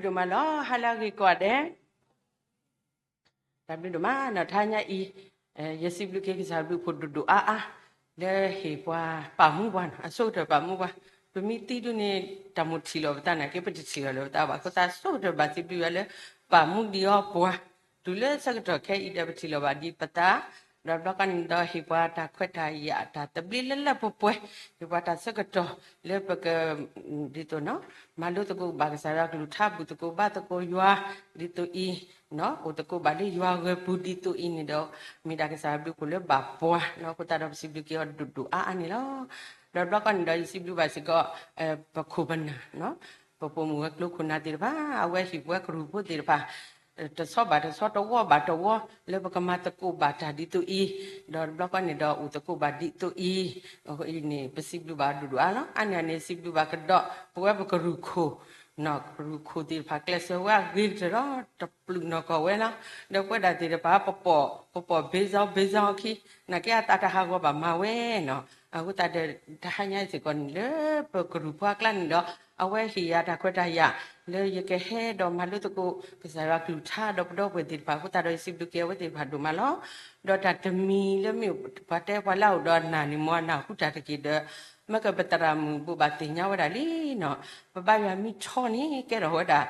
ဒိၣ်မးလီၤ ဟါလၢအဂ့ၤကိးဂၤဒဲး, တၢ်ဘျုးဒိၣ်မးနီၤ တဟါညါအံၤ, ယစံးဘျုးက့ၤကစၢ်ဘျုးဖှိၣ်ဒိၣ်ဒိၣ်အါအါ, လၢဟ့ၣ်ပှၤပာ်မူပှၤနီၤ အဆိကတၢၢ်ပာ်မူပှၤ, ပမ့ၢ်သံဒုန့ၣ် တၢ်မိၣ်ထံၣ်လီၤပသးနာ်က့ ပတထံၣ်လီၤလၢၤပသးဘၣ် အဃိသတးဆိကတၢၢ်ဘၣ်စံးဘျုးယွၤလၢ ပာ်မူဒံးအီၤပှၤ, တုၤလၢဆၢကတီၢ်ခဲအံၤဒီးပထံၣ်လီၤဘၣ်ဒံးပသး, ဒီးဘျီကီးန့ၣ်ဒီးဟ့ၣ်ပှၤတၢ်ခွဲးတၢ်ယာ်တၢ်သဘျ့လၢလၢပှဲၤပှဲၤ, ဟ့ၣ်ပှၤတၢ်ဆၢကတီၢ်လၢပက ဒ်သိးနီၤ မၤလိသကိးဘၣ်ကစၢ်ယွၤကလုၢ်ကထါ ဘူၣ်သကိးဘါသကိးယွၤ ဒ်သိးအံၤ, အိၣ်သကိးဘၣ်လၢယွၤဂၢၢ်ပူၤဒ်သိးအံၤန့ၣ်ဒီး မ့ၢ်ဒၣ်ကစၢ်ယွၤဘျုးဖှိၣ်လၢဘၣ်ပှၤနီၤ အဃိသတးဒီးပစံးဘျုးက့ၤအီၤဒိၣ်ဒိၣ်အါအါန့ၣ်လီၤ. ဒီးဘျီကီးန့ၣ်ဒီးယစံးဘျုးဘၣ်စ့ၢ်ကီး ပခိၣ်ပနၢ် ပပိာ်မုၣ်ဝဲၤကျိၤခိၣ်နၢ်သ့ၣ်တဖၣ် အဝဲဟံၣ်ပဝဲကရူၢ်ဖိသ့ၣ်တဖၣ် တဆီဘၣ်တဆီ တဝီဘၣ်တဝီ လၢပကမၤသကိးဘၣ်တၢ်ဒ်သိးအံၤ, ဒီးတဘျီဃီန့ၣ်ဒီးအိၣ်သကိးဘၣ်ဒ်သိးအံၤ, အဃိအံၤန့ၣ် ပစံးဘျုးဘၣ်ဒိၣ်ဒိၣ်အါလီၤ. အါန့ၢ်အန့ၣ် စံးဘျုးဘၣ်ကဒီး ပဝဲပကရူၢ်ခိၣ်, ကရူၢ်ခိၣ်သ့ၣ်တဖၣ် ကျဲးစၢးဝဲအဂ့ၤကတၢၢ်ဒီး တပျုာ်နီၢ်ကီၢ်ဝဲလီၤ. ဒီးပဝဲဒၣ်သ့ၣ်တဖၣ် ပပိာ် ပပိာ်ဘ့ၣ်စီဘ့ၣ်စီအခံ နာ်က့အသးတဟးဂီၤဘၣ်မၤဝဲနီၤ. အဃိသတးဒီး တဟါညါစ့ၢ်ကီးန့ၣ် လၢပကရူၢ်ဖိအကျါန့ၣ်ဒီး အဝဲဟ့ၣ်ယၤတၢ်ခွဲးတၢ်ယာ် လၢယကဟဲဒီးမၤလိသကိး ကစၢ်ယွၤကလုၢ်ကထါဒီးပဒီပုၢ်ဝဲၢ်သ့ၣ်တဖၣ်အဃိသတးဒီး ယစံးဘျုးက့ၤအဝဲသ့ၣ်တဖၣ်ဒိၣ်မးလီၤ. ဒီးတၢ်တမံၤလၢမ့ၢ်ပှၤတဲပှၤလၢအအိၣ်ဒီးအနၢ်န့ၣ် မ်အနၢ်ဟူတၢ်တက့ၢ်ဒီး မ့ၢ်ကပသရၣ်မုၣ်ဘိးဘၣ်သ့ၣ်ညါဝဲဒၣ်လံနီၤ. ပဘါယွၤမံထီန့ၣ် ကဲထီၣ်ဝဲဒၣ်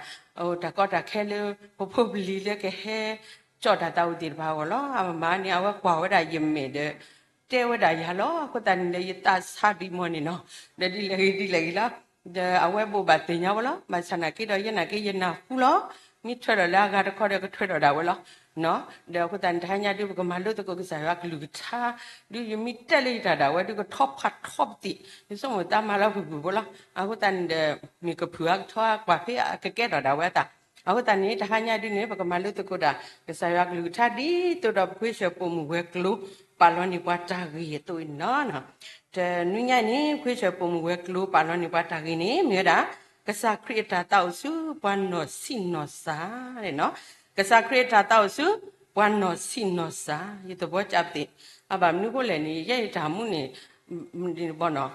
တၢ်ကီတၢ်ခဲလၢ ပဖိပလံၤလၢကဟဲ ကၠီၣ်တၢ်သးဝံၣ်သ့ၣ်တဖၣ်အဂီၢ်လီၤ. အမၤန့ၣ် အဝဲကွၢ်ဝဲဒၣ်ယမဲာ်ဒီး တဲဝဲဒၣ်ယၤလီၤ. အဃိသတးန့ၣ်ဒီး ယသးဆါဒံးမီၢ်န့ၣ်နီၤ, ဒီးဒ်လဲၣ်ဂ့ၤဒ်လဲၣ်ဂ့ၤလီၤ. ဒီးအဝဲဘိးဘၣ်သ့ၣ်ညါဝဲလီၤ. ဘၣ်ဆၣ်နာ်က့ဒီး ယဲနာ်က့ယနၢ်ဟူလီၤ. မ့ၢ်ထွဲဒီးလၢအဂၤတခီဒီးကထွဲဒီးဒၣ်ဝဲလီၤ. ဒီးအဃိသတးန့ၣ် တဟါညါဒုး ပကမၤလိသကိးကစၢ်ယွၤကလုၢ်ကထါ, ဒုးယမ့ၢ်တဲလၢယတၢ်ဒၣ်ဝဲဒုး ကထီဖးထီပသံး, ယဆိကမိၣ်သးမၤလီၤကွံာ်ကွံာ်ဖိလီၤ. အဃိသတးန့ၣ်ဒီး မ့ၢ်ကဖုးအကထီ ကွၢ်ဖဲအကကဲထီၣ်ဒၣ်ဝဲအသး အဃိသတးန့ၣ် တဟါညါဒုးန့ၣ် ပကမၤလိသကိးတၢ် ကစၢ်ယွၤကလုၢ်ကထါဒ်သိးဒီး ပခွ့ဆၢၣ်ပိာ်မုၣ်ဝဲၤကျိၤ ပာ်လီၤန့ၢ်ပှၤတၢ်ဂ့ၢ်အသိးအံၤန့ၣ်လီၤ. တနွံညါအံၤန့ၣ် ခွ့ဆၢၣ်ပိာ်မုၣ်ဝဲၤကျိၤ ပာ်လီၤန့ၢ်ပှၤတၢ်ဂ့ၢ်န့ၣ် မ့ၢ်ဝဲဒၣ် ကစၢ်ခရံာ်အတၢ်သးအိၣ်ဆူပှၤနီၢ်ဆံးနီၢ်စၢ်န့ၣ်နီၤ. ကစၢ်ခရံာ်အတၢ်သးအိၣ်ဆူ ပှၤနီၢ်ဆံးနီၢ်စၢ် ယသဘီကၢ်ပသ့ၣ်, အဘၣ်မနုၤဃိလဲၣ်န့ၣ် ယဲယတၢ်မူန့ၣ် ဘီနီၤ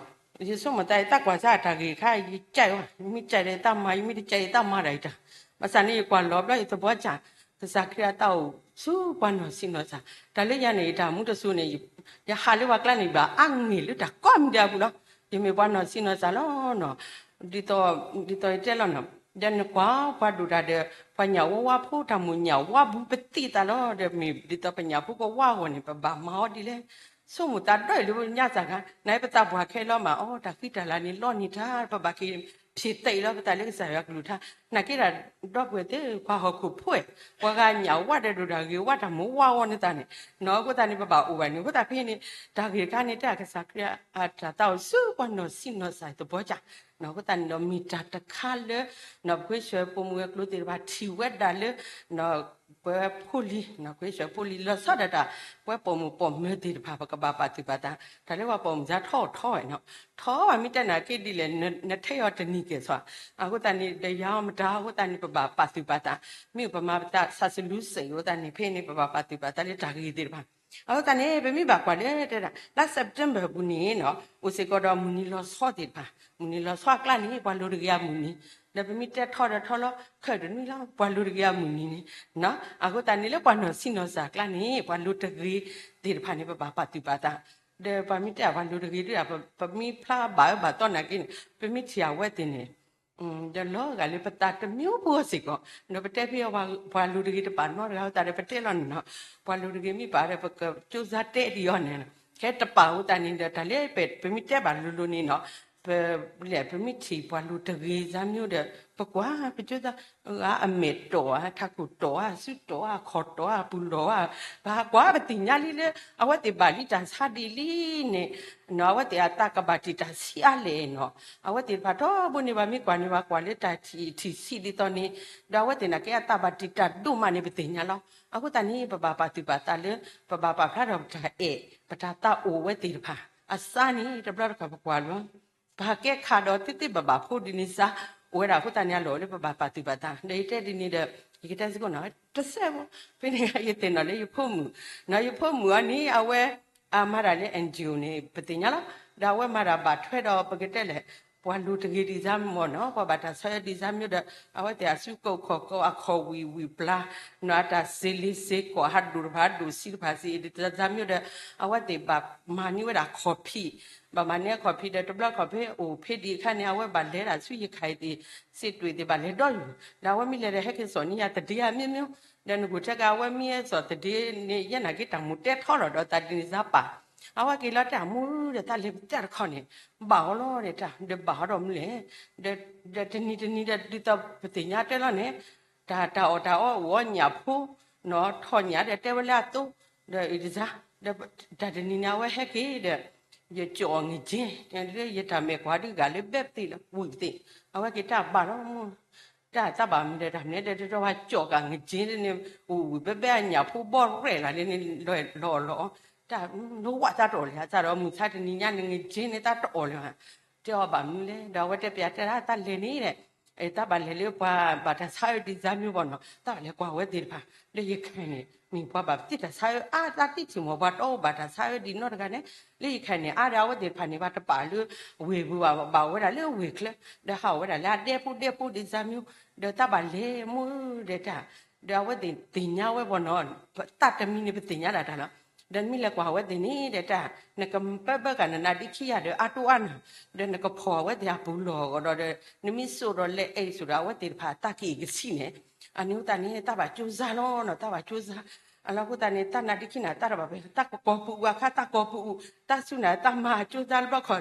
ယဆိကမိၣ်သး ယသးကွၢ်စၢ်အတၢ်ဂ့ၢ်တခါ ယကးအီၤ, ယမ့ၢ်ကးဒီးယသးမၤ, ယမ့ၢ်တကး ယသးမၤဒၣ်ယတၢ်. ဘၣ်ဆၣ်န့ၣ် ယကွၢ်လီၤဘျီ ယသဘီကၢ် ကစၢ်ခရံာ်အတၢ်အိၣ်ဆူပှၤနီၢ်ဆံးနီၢ်စၢ်, တၢ်လၢယၤန့ၣ် ယတၢ်မူတစိၤန့ၣ် ယဟးလၢပှၤကျါန့ၣ် ဘၣ်အါမံၤလၢတၢ်ကိးမံၤဒဲးအပူၤလီၤ. ယမ့ၢ်ပှၤနီၢ်ဆံးနီၢ်စၢ်လီၤနီၤ. ဒ်သိး ဒ်သိးယတဲလီၤနီၤ, ဒီးနကွၢ်ပှၤဒိၣ်တၢ်ဒီး ပှၤညၣ်ဝီဝါဖိတၢ်မိၣ်ညၣ်ဝါဘူးပသံးသးလီၤ. ဒီးမ့ၢ်ဒ်သိးပညၣ်ဖိကဝါအဂီၢ်န့ၣ် ပဘၣ်မၤအီၤဒ်လဲၣ်. ဆိကမိၣ်သးဒီးအံၤလၢညါစၢ်ခါ နပသးပှၢ်ခဲလီၤမး အိ တၢ်ဃံတၢ်လၤန့ၣ်လီန့ၢ်တၢ် ပဘၣ်က့ၤဖံးသးအံၤလီၤ ပသးလၢကစၢ်ယွၤကလုၢ်ကထါ, နာ်က့ဒၣ် ဒီပုၢ်ဝဲၢ်သ့ၣ် ပှၤဟီၣ်ခိၣ်ဖိ ပှၤဂၤညၣ်ဝါဒီးဒိၣ်တၢ်ဂ့ၤဝါတၢ်မိၣ်ဝါအဂီၢ်န့ၣ်သးန့ၣ်, နီၢ်အဃိသတးန့ၣ် ပဘၣ်အိၣ်ဘၣ်န့ၣ် အဃိသတးဖဲန့ၣ် တၢ်ဂ့ၢ်တခါန့ၣ် တဲကစၢ်ခရံာ်အတၢ်သးအိၣ်ဆူပှၤနီၢ်ဆံးနီၢ်စၢ်သဘီကၢ်, နီၢ်အဃိသတးန့ၣ်ဒီး မ့ၢ်တၢ်တခါလၢ နီၢ်ပခွ့ဆၢၣ်ပိာ်မုၣ်ဝဲၤကျိၤသ့ၣ်တဖၣ်ထံၣ်ဝဲဒၣ်လၢ ပှၤဖိလံၤ နီၢ်ခွ့ဆၢၣ်ဖိလံၤ လီၤဆီဒၣ်တၢ် ပှၤပိာ်မုၣ်ပိာ်မၢၤသ့ၣ်တဖၣ် ပကဘၣ်ပာ်သူၣ်ပာ်သး, တၢ်လၢပှၤပိာ်မုၣ်စါထီၣ်ထီၣ်ဝဲနီၤ, ထီၣ်ဝဲမ့ၢ်တဲနာ်က့ဒ်လဲၣ် နထဲအီၤတနံၤကဲၣ်ဆိး, အဃိသတးန့ၣ် ဒီးယၤအီၤမတၤအဃိသတးန့ၣ် ပဘၣ်ပာ်သူၣ်ပာ်သး, မ့ၢ်ပမၤပသးစးစလူစဲးအဃိသတးန့ၣ် ဖဲန့ၣ် ပဘၣ်ပာ်သူၣ်ပာ်သးလၢတၢ်ဂ့ၢ်သ့ၣ်တဖၣ်, အဃိသတးန့ၣ် ပမ့ၢ်ဘၣ်ကွၢ်လၢတဲဒၣ် လါ September အပူၤန့ၣ်နီၤ အိၣ်စ့ၢ်ကီးဒီးမုၢ်နံၤလီၤဆီသ့ၣ်တဖၣ်, မုၢ်နံၤလီၤဆီအကျါန့ၣ် ပှၤလိၤတဂ့ၤအမုၢ်နံၤ, ဒီးပမ့ၢ်တဲထီဒီးထီလီၤ ခဲးတနွံလီၤ ပှၤလိၤတဂ့ၤအမုၢ်နံၤန့ၣ်, အဃိသတးန့ၣ်လၢပှၤနီၢ်ဆံးနီၢ်စၢ်အကျါန့ၣ် ပှၤလိၤတဂ့ၤသ့ၣ်တဖၣ်န့ၣ် ပဘၣ်ပာ်သူၣ်ပာ်သး, ဒီးပှၤမ့ၢ်တဲပှၤလိၤတဂ့ၤဒ် ပမ့ၢ်ဖျါဘၣ်အၢဘၣ်သီနာ်က့န့ၣ် ပမ့ၢ်ထံၣ်အဝဲသ့ၣ်န့ၣ် ဒီးလီၤဂာ်လၢပသးတမံၤဖိစ့ၢ်ကီး, ဒီးပတဲဖဲအီၤ ပှၤလိၤတဂ့ၤတပာ်နီတဂၤအဃိသတးဒီး ပတဲလီၤန့ၣ်နီၤ, ပှၤလိၤတဂ့ၤမ့ၢ်ပာ်ဒီး ပကကၠိစါတဲဒံးအီၤန့ၣ်, ဟဲတပာ်အဃိသတးန့ၣ်ဒီး တၢ်လၢပ ပမ့ၢ်တဲဘၣ်လိၤလိၤန့ၣ်နီၤ, ပ ပမ့ၢ်ထံၣ်ပှၤလိၤတဂ့ၤစါမျိုးဒီး ပကွၢ် ပကၠိစါ အမဲာ်တီၢ်ဧါ, ထးခိၣ်တီၢ်ဧါ, စုတီၢ်ဧါ, ခီၣ်တီၢ်ဧါ, ပူၤလီၢ်ဧါ, ပဟးကွၢ် ပသ့ၣ်ညါလံလၢ အဝဲသ့ၣ်ဘၣ်လံတၢ်ဆါဒ်လံန့ၣ်, နီၤ အဝဲသ့ၣ်အသးကဘၣ်တံာ်တာ်ဆံးအါလဲၣ်နီၤ, အဝဲသ့ၣ်တဖၣ်ထီဘိန့ၣ် ပှၤမ့ၢ်ကွၢ်န့ၢ်ပှၤကွၢ်လၢတၢ်ထံၣ်ထံၣ်ဆံးဒ်သိးန့ၣ်, ဒီးအဝဲသ့ၣ်နာ်က့အသးဘၣ်တံာ်တာ်ဒိၣ်မးန့ၣ် ပသ့ၣ်ညါလီၤ. အဃိသတးန့ၣ် ပဘၣ်ပာ်သူၣ်ပာ်သးလၢ ပဘၣ်ပာ်ဖျါထီၣ်ပတၢ်အဲၣ် ပတၢ်သးအိၣ်ဝဲသ့ၣ်တဖၣ် အစါန့ၣ် တဘျီတခီၣ်ပကွၢ်လီၤ ပဟးကဲခးဒီးသ့သ့ဘၣ်ဘၣ်ဖိဒ်န့ၣ်စါ အိၣ်ဝဲဒၣ်အဃိသတးန့ၣ် အလီၢ်အိၣ်လၢပဘၣ်ပာ်သူၣ်ပာ်သး ဒီးယတဲဒ်န့ၣ်ဒီး ယကတဲစ့ၢ်ကီးနီၤ တစဲးဖိ ဖဲန့ၣ်ယသ့ၣ်နီၣ်လၢယဖိမုၣ်, နီၤ ယဖိမုၣ်အီၤန့ၣ် အဝဲ အမၤတၢ်လၢ NGO န့ၣ် ပသ့ၣ်ညါလီၤ. ဒီးအဝဲမၤတၢ်ဘၣ်ထွဲဒီးပကတဲလဲၣ် ပှၤလူၤတဂ့ၤဒ်စၢ်မ့ၢ်နီၤ ပှၤဘၣ်တၢ်ဆါအၢဒ်စၢ်မ့ၢ်ဒီး အဝဲသ့ၣ်အစုကိးခီၣ်ကိးအခီၣ်ဝံၣ်ဝံၣ်ပျါ နီၤ အတၢ်စ့လ့စ့ကီၢ်ဟးဒိၣ်တဖၣ်ဒိၣ်ဆံးတဖၣ်စ့ၢ် ဒ်စၢ်မ့ၢ်ဒီး အဝဲသ့ၣ်ဘၣ်မၤန့ၢ်ဝဲဒၣ်ခီၣ်ဖံး ဘၣ်မၤန့ၢ်အခီၣ်ဖံးဒီးတဘျီခီၣ်ဖံးအိၣ်ဖဲဒံးအခါန့ၣ် အဝဲဘၣ်လဲၤဒၣ်ဆူယခါအံၤသ့ၣ် စ့တွ့ၣ်သ့ၣ်ဘၣ်လဲၤဒီးယိာ် ဒီးအဝဲမ့ၢ်လဲၤဒီးဟဲက့ၤစိာ်န့ၢ်ယၤသဒ့အါမ့ၢ်မ့ၢ် ဒီးနဂိၢ်ထဲကးအဝဲမ့ၢ်ဟဲစိာ်သဒ့န့ၣ် ယဲနာ်က့တၢ်မူတဲထီလီၤဒီးသးဒ်န့ၣ်စၢ်ပာ် အဝဲက့ၤလီၤတၢ်မူဒီးတၢ်လဲၤပသ့ၣ်တခီန့ၣ် ဘၣ်အီၤလီၤဒီးတၢ် ဒီးဘၣ်အီၤဒီးမနုၤလဲၣ် ဒီးတနံၤတနံၤဒီးဒ်သိးပသ့ၣ်ညါတဲလီၤန့ၣ် တၢ်တၢ်အီၣ်တၢ်အီအိၣ်အီၣ်ညၣ်ဖိ နီၤထီၣ်ညၣ်ဒီးတဲဝဲလၢအသိ ဒီးအံၤတစၢ် ဒီးတၢ်တနံၤန့ၣ်အဝဲဟဲက့ၤဒီး ယကၠီၣ်အီၤငက့ လၢယတၢ်မဲာ်ကွၢ်ဒ်ဂၤလၢဘဲပသ့ၣ်လၢဝံၣ်ပသ့ၣ် အဝဲက့ၤတၢ်ဘၣ်လီၤမူ တၢ်သးဘၣ်မနုၤဒီးတၢ်မနုၤဒီး တဝဲကၠီၣ်ကၢ်ငက့န့ၣ် အိၣ်ဝံၣ်ဘဲဘဲအညၣ်ဖိဘီရဲၣ်လၢ်လၢန့ၣ် လီၤလီၤအီၤ တၢ်လီၤဝဲသးတအီၣ်လၢၤသးဒီး မုၢ်ဆါတနံၤညါန့ၣ် ငက့န့ၣ်သးတအီၣ်လၢၤ တဲအီၤဘၣ်မနုၤလဲၣ် ဒီးအဝဲတဲပျးတဲဒၣ်တၢ်လဲၤန့ၣ်ဒီး တၢ်ဘၣ်လဲၤလၢပှၤဘၣ်တၢ်ဆါအၢဒ်စၢ်မ့ၢ်ဘၣ်နီၤ တၢ်ဘၣ်လဲၤကွၢ်ဝဲသ့ၣ်တဖၣ် လၢယခါန့ၣ် မ့ၢ်ပှၤဘၣ်ပသ့ၣ်တၢ်ဆါအၢအါ တၢ်သ့ၣ်ထံၣ်မီၢ် ပှၤတီအိၣ်ဘၣ်တၢ်ဆါအၢဒ်နီတဂၤန့ၣ် လၢယခါန့ၣ် အါဒီးအဝဲသ့ၣ်တဖၣ်န့ၣ် ဘၣ်တပာ်လၢဝ့ၢ်ပူၤဘၣ် ဘၣ်ဝဲဒၣ်လၢဝ့ၢ်ချၢ ဒီးဟးအီၣ်ဝဲဒၣ်လၢအဒဲဖိဒဲဖိဒ်စၢ်မ့ၢ် ဒီးတၢ်ဘၣ်လဲၤမူဒီးတၢ် ဒီးအဝဲသ့ၣ်သ့ၣ်ညါဝဲဘၣ်နီၤ တၢ်တမံၤန့ၣ် ပသ့ၣ်ညါဒၣ်တၢ်လီၤ ဒီးနမ့ၢ်လဲၤကွၢ်ဝဲသ့ၣ်န့ၣ်ဒီးတၢ် နကပၢဘၢကၢ်နနါဒ့ခံဂၤဒီးအါတိအါနီၤ ဒီးနကဖီၣ်အဝဲသ့ၣ်အပူၤလီၢ်အဂီၢ်ဒီး နမ့ၢ်စိာ်ဒီးလဲၤအဲၣ်စိာ်ဒီးအဝဲသ့ၣ်တဖၣ်တၢ်က့ၣ်ကဆံၣ်န့ၣ် အန့ၣ်အဃိသတးန့ၣ် တၢ်ဘၣ်ကၠိစါလီၤနီၤ တၢ်ဘၣ်ကၠိစါ အလီၢ်အဃိသတးန့ၣ် တၢ်နါဒ့ခံန့ၣ် တၢ်တဘၣ်ဖဲ တၢ်ကကိာ်ပူၤအခါ တၢ်ကိာ်ပူၤ တၢ်စူၢ်န့ၣ် တၢ်မၤကၠိစါလၢဘျီခီ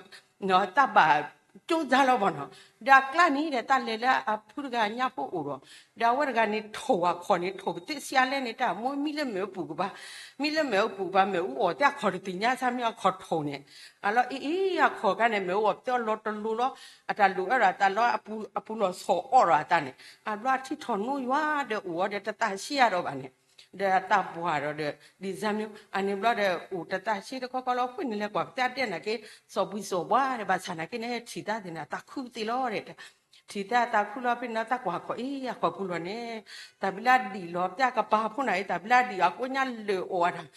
တၢ်ဘၣ်ကၠိစါလီၤဘၣ်နီၤ ဒီးအကျါန့ၣ်ဒီး တၢ်လဲၤလၢအဖုတဂၤညၣ်ဖိအိၣ်ဒီး ဒီးအဝဲတဂၤန့ၣ်ထိၣ်အခီၣ်န့ၣ် ထိၣ်ပသ့ၣ်ဆံးအါလဲၣ်န့ၣ် တၢ်မ့ၢ်မံလၢမ့ၣ်အူပူၤကဘၣ် မံလၢမ့ၣ်အူပူၤကဘၣ် မ့ၣ်အူအီၣ်သ့ၣ်အခီၣ်တသ့ၣ်ညါစၢ်မ့ၢ်အခီၣ်ထိၣ်န့ၣ် အလီၤအံၤအံၤအခီၣ်ခါန့ၣ် မ့ၣ်အူအီၣ်ပသ့ၣ်အီၣ်လီၤတလိၤလီၤ အတၢ်လိၣ်အၢဒီးတၢ်လီၤ အပူၤလီၢ်ဆီၣ်အီၣ်ဒီးအတၢ်န့ၣ် အဘျီအထံထီၣ်နိယွၤဒီးအိၣ်အီၤဒီးတသးဆံးအါဒီးဘၣ်န့ၣ် ဒီးအတၢ်ပှၢ်ဒီး ဒ်စၢ်မ့ၢ် အန့ၣ်ဘျီဒီး အိၣ်တသးဆံးတခီခီလီၤ ဃိန့ၣ်လဲၤကွၢ်ပသ့ၣ်အဒဲနာ်က့ စီၣ်ဘှံးစီၣ်ဘှါဒီး ဘၣ်ဆၣ်နာ်က့န့ၣ် ထံၣ်တၢ်သ့ၣ်န့ၣ် အသးခုပသ့ၣ်လီၤဒီး ထံၣ်တၢ်အသးခုလီၤဖဲန့ၣ် တၢ်ကွၢ်ခီၣ်အံၤ အခီၣ်ပူၤလီၢ်န့ၣ် တၢ်ဘျုးလၢအဒံးလီၤ ပသ့ၣ်အကပၤဖိန့ၣ်အံၤ တၢ်ဘျုးလၢအဒံးအကိညါလၢာ်အီၣ်အတၢ်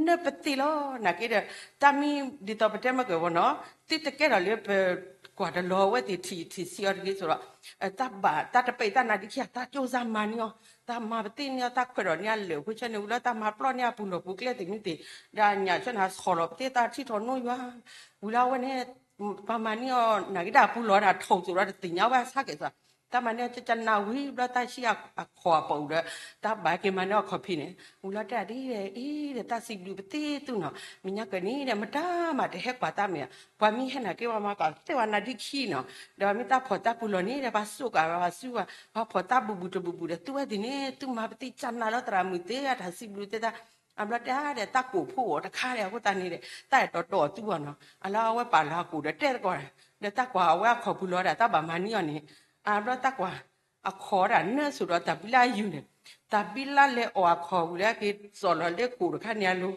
နၢပသ့ၣ်လီၤ နာ်က့ဒီး တၢ်မံဒ်သိးပတဲမ့ၢ်ကဝီၤနီၤ သုတကဲထီၣ်လၢပကွၢ်တလီၤအဝဲသ့ၣ်ထံၣ်ထံၣ်ဆံးအီၤတဂ့ၤစိဒီး တၢ်ဘၣ်တၢ်တပဲာ်တၢ်နါဒ့ခံ တၢ်ကၠိစါမၤန့ၢ်အီၤ တၢ်မၤပသ့ၣ်န့ၢ်အီၤ တၢ်ခွဲးထီၣ်န့ၢ်အလၢာ်ဖိဆၢန့ၣ် ဝံၤလီၤတၢ်မၤပျီန့ၢ်အပူၤလီၢ်ပူၤကျဲသ့ၣ်မ့ၢ်သ့ၣ် ဒီးညၣ်ဆၢန့ၣ် ဆီၣ်လီၤပသ့ၣ်တၢ်ထံထီၣ်နိယွၤ ဝံၤလီၤအဝဲန့ၣ် ပှၤမၤန့ၢ်အီၤ နာ်က့ဒၣ်အပူၤလီၢ်ဒၣ်ထိၣ်စိဒီးတသ့ၣ်ညါဝဲအဆါကဲၣ်စၢ် တၢ်မၤန့ၢ်အီၤကကနၣ်ဝံၤ ဘျီတၢ်ဆံးအခီၣ်အပူၤဒီး တၢ်ဘၣ်က့ၤမၤန့ၢ်အခီၣ်ဖံးန့ၣ် ဝံၤလီၤတၢ်ဒ်အံၤဒီး တၢ်စံးဘျုးပသ့ၣ်သုနီၤ မ့ၢ်ညါကန့ၣ်ဒီး မတၤမးတဟဲကွၢ်တၢ်မ့ၢ် ပှၤမ့ၢ်ဟဲနာ်က့ ပှၤမၤကွၢ်သ့ၣ်ဝဲနါဒ့ခံနီၤ ဒီးမ့ၢ်တၢ်ဖီၣ်တၢ်ပူၤလီၢ်န့ၣ်ဒီး ပှၤစိာ်ကးပှၤဆူ ပှၤဖီၣ်တၢ်ဘူးဘူးတဘူးဘူးဒီး သုဝဲသ့ၣ်န့ၣ် သုမၤပသ့ၣ်ကနၣ်လီၤသရၣ်မုၣ်သ့ၣ် အတၢ်စံးဘျုးသ့ၣ်တၢ် အဘျီတၢ်ဒီး တၢ်ကိၣ်ဖိအိၣ်တခါဒီး အဃိသတးန့ၣ်ဒီး တၢ်အဲၣ်ဒိးဒိးသုအီၤနီၤ အလီၤအဝဲပာ်လီၤအကိၣ်ဒီးတဲသကိး ဒီးတၢ်ကွၢ်အဝဲအခီၣ်ပူၤလီၤဒီး တၢ်ဘၣ်မၤန့ၢ်အီၤန့ၣ် အဘျီတၢ်ကွၢ် အခီၣ်ဒၣ်နၢစိၤဒီးတၢ်ဘံလၢအယုၢ်န့ၣ် တၢ်ဘံလၢလဲၤအီၣ်အခီၣ်ဝံၤလၢဟဲက့ၤစိာ်လီၤလၢကိၣ်တခါန့ၣ်အလိၤ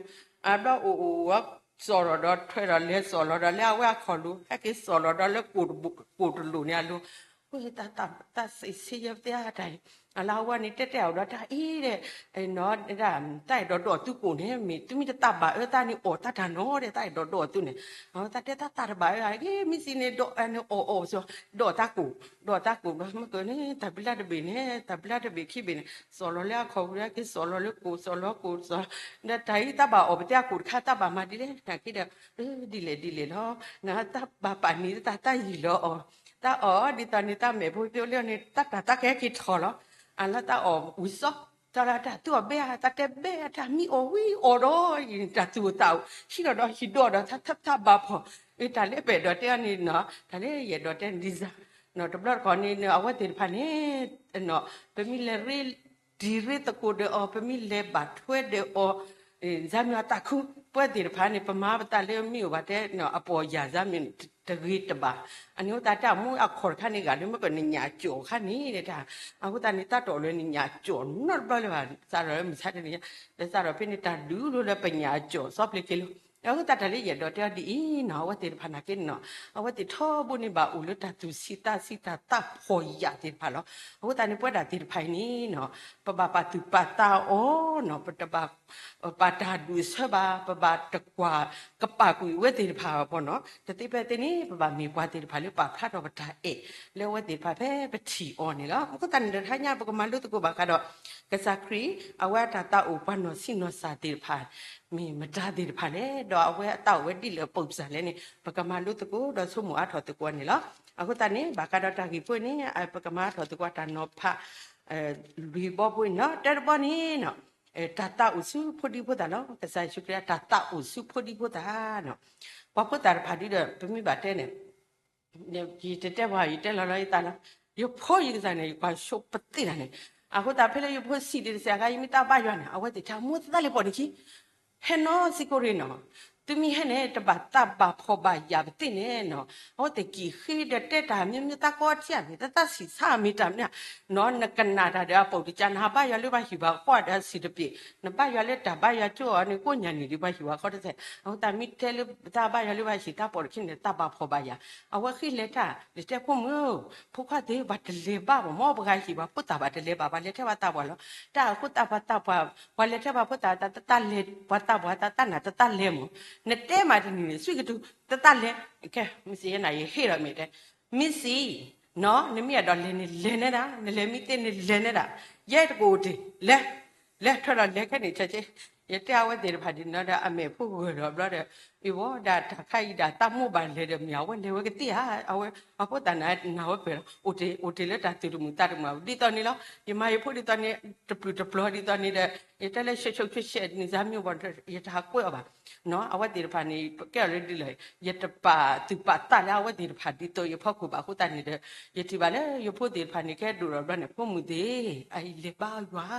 အဘျီအိၣ်အိၣ်ဝဲ စိာ်လီၤဒီးထွဲဒီးလဲၤစိာ်လီၤဒီးလၢအဝဲအခီၣ်လိၤ ဟဲက့ၤစိာ်လီၤဒီးလၢကိၣ်တလိၣ်န့ၣ်အလိၤ တၢ်စံးဆ့ယဲပသ့ၣ်အတၢ်အံၤ အလီၤအဝဲန့ၣ်တဲတဲအီၤဒီးတၢ်အံၤဒီး တၢ်အဲၣ်ဒိးဒိးသုကိၣ်န့ၣ် မ့ၢ်သုမ့ၢ်တတၢ်ဘၣ်အၢတၢ်န့ၣ်အီၣ်တၢ်တၢ်နီၤဒီး တၢ်အဲၣ်ဒိးဒိးသုန့ၣ် အဝဲတၢ်တဲတၢ်တၢ်တဘၣ်အၢ မ့ၢ်စံးန့ၣ် ဒိးန့ၣ်အီၣ်အီၣ်စ့ၢ် ဒိးတၢ်ကိၣ် ဒိးတၢ်ကိၣ်ဘျီ မ့ၢ်ကန့ၣ် တၢ်ဘံလၢတဘ့ၣ်န့ၣ် တၢ်ဘံလၢတဘ့ၣ်ခံဘ့ၣ်န့ၣ် စိာ်လီၤလၢအခီၣ်ဝံၤလၢက့ၤစိာ်လီၤလၢကိၣ် စိာ်လီၤကိၣ်စိာ် ဒီးတၢ်အံၤတၢ်ဘၣ်အီၣ်ပသ့ၣ်အကိၣ်တခါ တၢ်ဘၣ်မၤဒ်လဲၣ် နာ်က့ဒီး ဒ်လဲၣ်ဒ်လဲၣ်လီၤ နတၢ်ဘၣ်ပာ်နံၤတၢ်တၢ်ယံာ်လီၤအီၤ တၢ်အီၣ်ဒ်သိးန့ၣ် တၢ်မဲာ်ဖိသ့ၣ်လၢန့ၣ် တၢ်တၢ်တၢ်ကဟဲက့ၤထီၣ်လီၤ အလီၤတၢ်အီၣ်ဝံၤစီ တၢ်လၢတၢ်သူအီၤဘဲဧါ တၢ်တဲဘဲဧါ တၢ်မံအီၣ်ဝံၤအီၣ်ဒီး တၢ်သူၣ်အိၣ်သးအိၣ် ဟံးထီၣ်ဒီးဟံးဒီးဒီး တၢ်တၢ်ဘၣ်ဖီၣ် တၢ်လၢပအဲၣ်ဒိးတဲအီၤန့ၣ်နီၤ တၢ်လၢယအဲၣ်ဒိးတဲန့ၣ်ဒ်စၢ် တဘျီတခီၣ်န့ၣ် အဝဲသ့ၣ်တဖၣ်န့ၣ် ပမ့ၢ်လဲၤရ့ ဒံရ့သကိးဒီးအီၤ ပမ့ၢ်လဲၤဘၣ်ထွဲဒီးအီၤ စၢ်မ့ၢ်အတၢ်ခု ပဝဲသ့ၣ်တဖၣ်န့ၣ် ပမၤပသးလၢမ့ၢ်အိၣ်ဘၣ်တဲ အပီၢ်ယၢ်စၢ်မ့ၢ်တဂ့ၤတဘၣ် အန့ၣ်အဃိသတးတၢ်မူအခီၣ်တခါန့ၣ် ဂၤလၢမ့ၢ်ကနညၣ်ကၠီၣ်ခါန့ၣ်တၢ် အဃိသတးန့ၣ် တၢ်တအီၣ်လၢနညၣ်ကၠီၣ်နီတဘျီလၢၤဘၣ် စးထီၣ်လၢမုၢ်ဆါတနံၤညါ ဒီးစးထီၣ်ဖဲန့ၣ် တၢ်ဒုးလိၤလၢပညၣ်ကၠီၣ် စီဖျ့က့ၤလီၤ အဃိသတးတၢ်လၢယအဲၣ်ဒိးတဲအီၤဒ်အံၤနီၤ, အဝဲသ့ၣ်တဖၣ်နာ်က့န့ၣ်နီၤ, အဝဲသ့ၣ်ထီဘိန့ၣ်ဘၣ်အိၣ်လၢတၢ်သူၣ်ဆံးသးဆံးတၢ်သးဖှီၣ်ယာ်သ့ၣ်တဖၣ်လီၤ. အဃိသတးန့ၣ် ပဝဲဒၣ်သ့ၣ်တဖၣ်အံၤန့ၣ်နီၤ, ပဘၣ်ပာ်သူၣ်ပာ်သးအီၤနီၤ, ပတဘၣ် ပာ်တၢ်ဒူၣ်အဆၢဘၣ်, ပဘၣ်တကွၢ်ကပာ်ကွံာ်အဝဲသ့ၣ်တဖၣ်ဘၣ်နီၤ. တသ့ဖဲသ့န့ၣ် ပဘၣ်မ့ၢ်ပှၤသ့ၣ်တဖၣ်လၢပာ်ဖျါထီၣ်ပတၢ်အဲၣ် လၢအဝဲသ့ၣ်တဖၣ်ဖဲပထံၣ်အီၤန့ၣ်လီၤ. အဃိသတးန့ၣ်ဒီး တဟါညါပကမၤလိသကိးဘၣ်ဃးဒီး ကစၢ်ခရံာ် အဝဲအတၢ်သးအိၣ်ပှၤနီၢ်ဆံးနီၢ်စၢ်သ့ၣ်တဖၣ် မ့ၢ်မတၤသ့ၣ်တဖၣ်လဲၣ်, ဒီးအဝဲအသးအိၣ်ဝဲဒ်လဲၣ်အပူၤစၢ်လဲၣ်န့ၣ် ပကမၤလိသကိးဒီးဆိကမိၣ်အါထီၣ်သကိးန့ၣ်လီၤ. အဃိသတးန့ၣ် ဘၣ်ဃးဒီးတၢ်ဂ့ၢ်ဖိန့ၣ် ပကမၤအါထီၣ်သကိးတၢ်နီၤဖး လွံၢ်ဘီဖိန့ၣ်လီၤ. တၢတဘီန့ၣ် တၢ်သးအိၣ်ဆူဖိဒံဖိသၣ်လီၤ. ကစၢ်ယ့ၣ်ၡူးခရံာ်အတၢ်သးအိၣ်ဆူဖိဒံဖိသၣ်နီၤ. ပှၤဖိသၣ်တဖၣ်ဒ်ဒီး ပမ့ၢ်ဘၣ်တဲန့ၣ် ယတတဲပှၤ ယတဲလီၤလီၤယသးလီၤ. ယဖိယကစၢ်န့ၣ် ယကွၢ်ဆိပသ့ၣ်တၢ်န့ၣ်, အဃိသတးဖဲလၢယဖိဆံးဒံးတစဲးအခါ ယမ့ၢ်သးဘၣ်ယွၤန့ၣ် အဝဲသ့ၣ်တၢ်မိၣ်သးလဲၤပိာ်န့ၣ်ခံ ဟဲနီၤစ့ၢ်ကီးရ့ၣ်နီၤ. သုမ့ၢ်ဟဲန့ၣ် တဘၣ်သးဘၣ်ဖှီၣ်ဘၣ်ယာ်ပသ့ၣ်န့ၣ်နီၤ. အဝဲသ့ၣ်ကံၣ်ဃ့ဒီးတဲတၢ်မ့ၢ်မ့ၢ်သးကီထံၣ်မ့ၢ် တသးဆံးဆါမ့ၢ်တၢ်မနုၤနီၤ. နကနၣ်တၢ်ဒီးအပိာ်တကး နဟးဘါယွၤလၢပှၤဟံၣ်ပှၤဃီဒီးအဆံးတပျ့ၤ, နဘါယွၤလၢတၢ်ဘါယွၤကၠိအီၤန့ၣ် ကိးညါနံၣ်ဒံးပှၤဟံၣ်ပှၤဃီတစဲး. အဃိသတးမ့ၢ်တဲလၢသးဘါယွၤလၢပှၤဟံၣ်သးပိာ်တခီန့ၣ် သးဘၣ်ဖှီၣ်ဘၣ်ယာ်. အဝဲဃ့လဲၤတၢ် လဲၤတဲဖိမုၣ်ဧၢ, ဖိခွါသ့ၣ် ပှၤတလဲၤဘၣ်ဘၣ်မ့ၢ် ပှၤဟံၣ်ပှၤဖိသၣ်ဘၣ်တလဲၤဘၣ် ပှၤလဲၤထဲပှၤသးပှၢ်လီၤ. တၢ်အဃိသတးပှၤသးပှၢ် ပှၤလဲၤထဲပှၤဖိသၣ်တၢ်တသးလဲၤ ပှၤသးပှၢ်တၢ်တသးလဲၤမ့ၢ် နတဲမးတနံၤန့ၣ် စွံကတုၤ တသးလဲၤ, ခဲ မ့ၢ်စံးယဲနၤ ယဟ့ၣ်လီၤမ့ၢ်တဲ မ့ၢ်စံး နီၤ နမ့ၢ်အဲၣ်ဒိးလဲၤန့ၣ်လဲၤနဲဒၣ်, နလဲၤမံသ့န့ၣ်လဲၤနဲဒၣ်, ယဲတကအိၣ်တ့ၢ် လဲၤ လဲၤထွဲဒီးလဲၤခဲန့ၣ် ဆၢက့ ယတဲအဝဲသ့ၣ်တဖၣ်ဒ်န့ၣ်ဒီး အမဲာ်ဖိဂၢၢ်ဒီးဘျီဒီး အံၤဝဲဒၣ်တၢ်ခါအံၤဒၣ် သးမိၢ်ဘၣ်လဲၤဒီးမ့ၢ်အဝဲလဲၤဝဲကသ့ဧါ, အဝဲအဖိသၣ်နၤဝဲပှဲၤလီၤ, အိၣ်တ့ၢ် အိၣ်တ့ၢ်လၢတၢ်သူၣ်တမုာ်သးတမုာ် ဒ်သိးန့ၣ်လီၤ. ယမၤယဖိဒ်သိးန့ၣ် တပျုာ်တပျီၤဒ်သိးန့ၣ်ဒီး ယတဲလၢ ရှုပ်ရှုပ်ထွေးထွေး န့ၣ် စၢ်မ့ၢ်ဘၣ် ယတဟးကွဲးအီၤဘၣ် နီၤ အဝဲသ့ၣ်တဖၣ်န့ၣ် ပကဲအီၤလၢဒ်လဲၣ် ယတပာ်သူၣ်ပာ်သးလၢအဝဲသ့ၣ်တဖၣ်ဒ်သိးယဖီခိၣ်ဘၣ်အဃိသတးန့ၣ်ဒီး ယထံၣ်ဘၣ်လၢယဖိသ့ၣ်တဖၣ်န့ၣ် ကဲဒိၣ်ဒီးဘျီန့ၣ် ဖိမုၣ်သ့ၣ် အအံၤလဲၤဘါယွၤ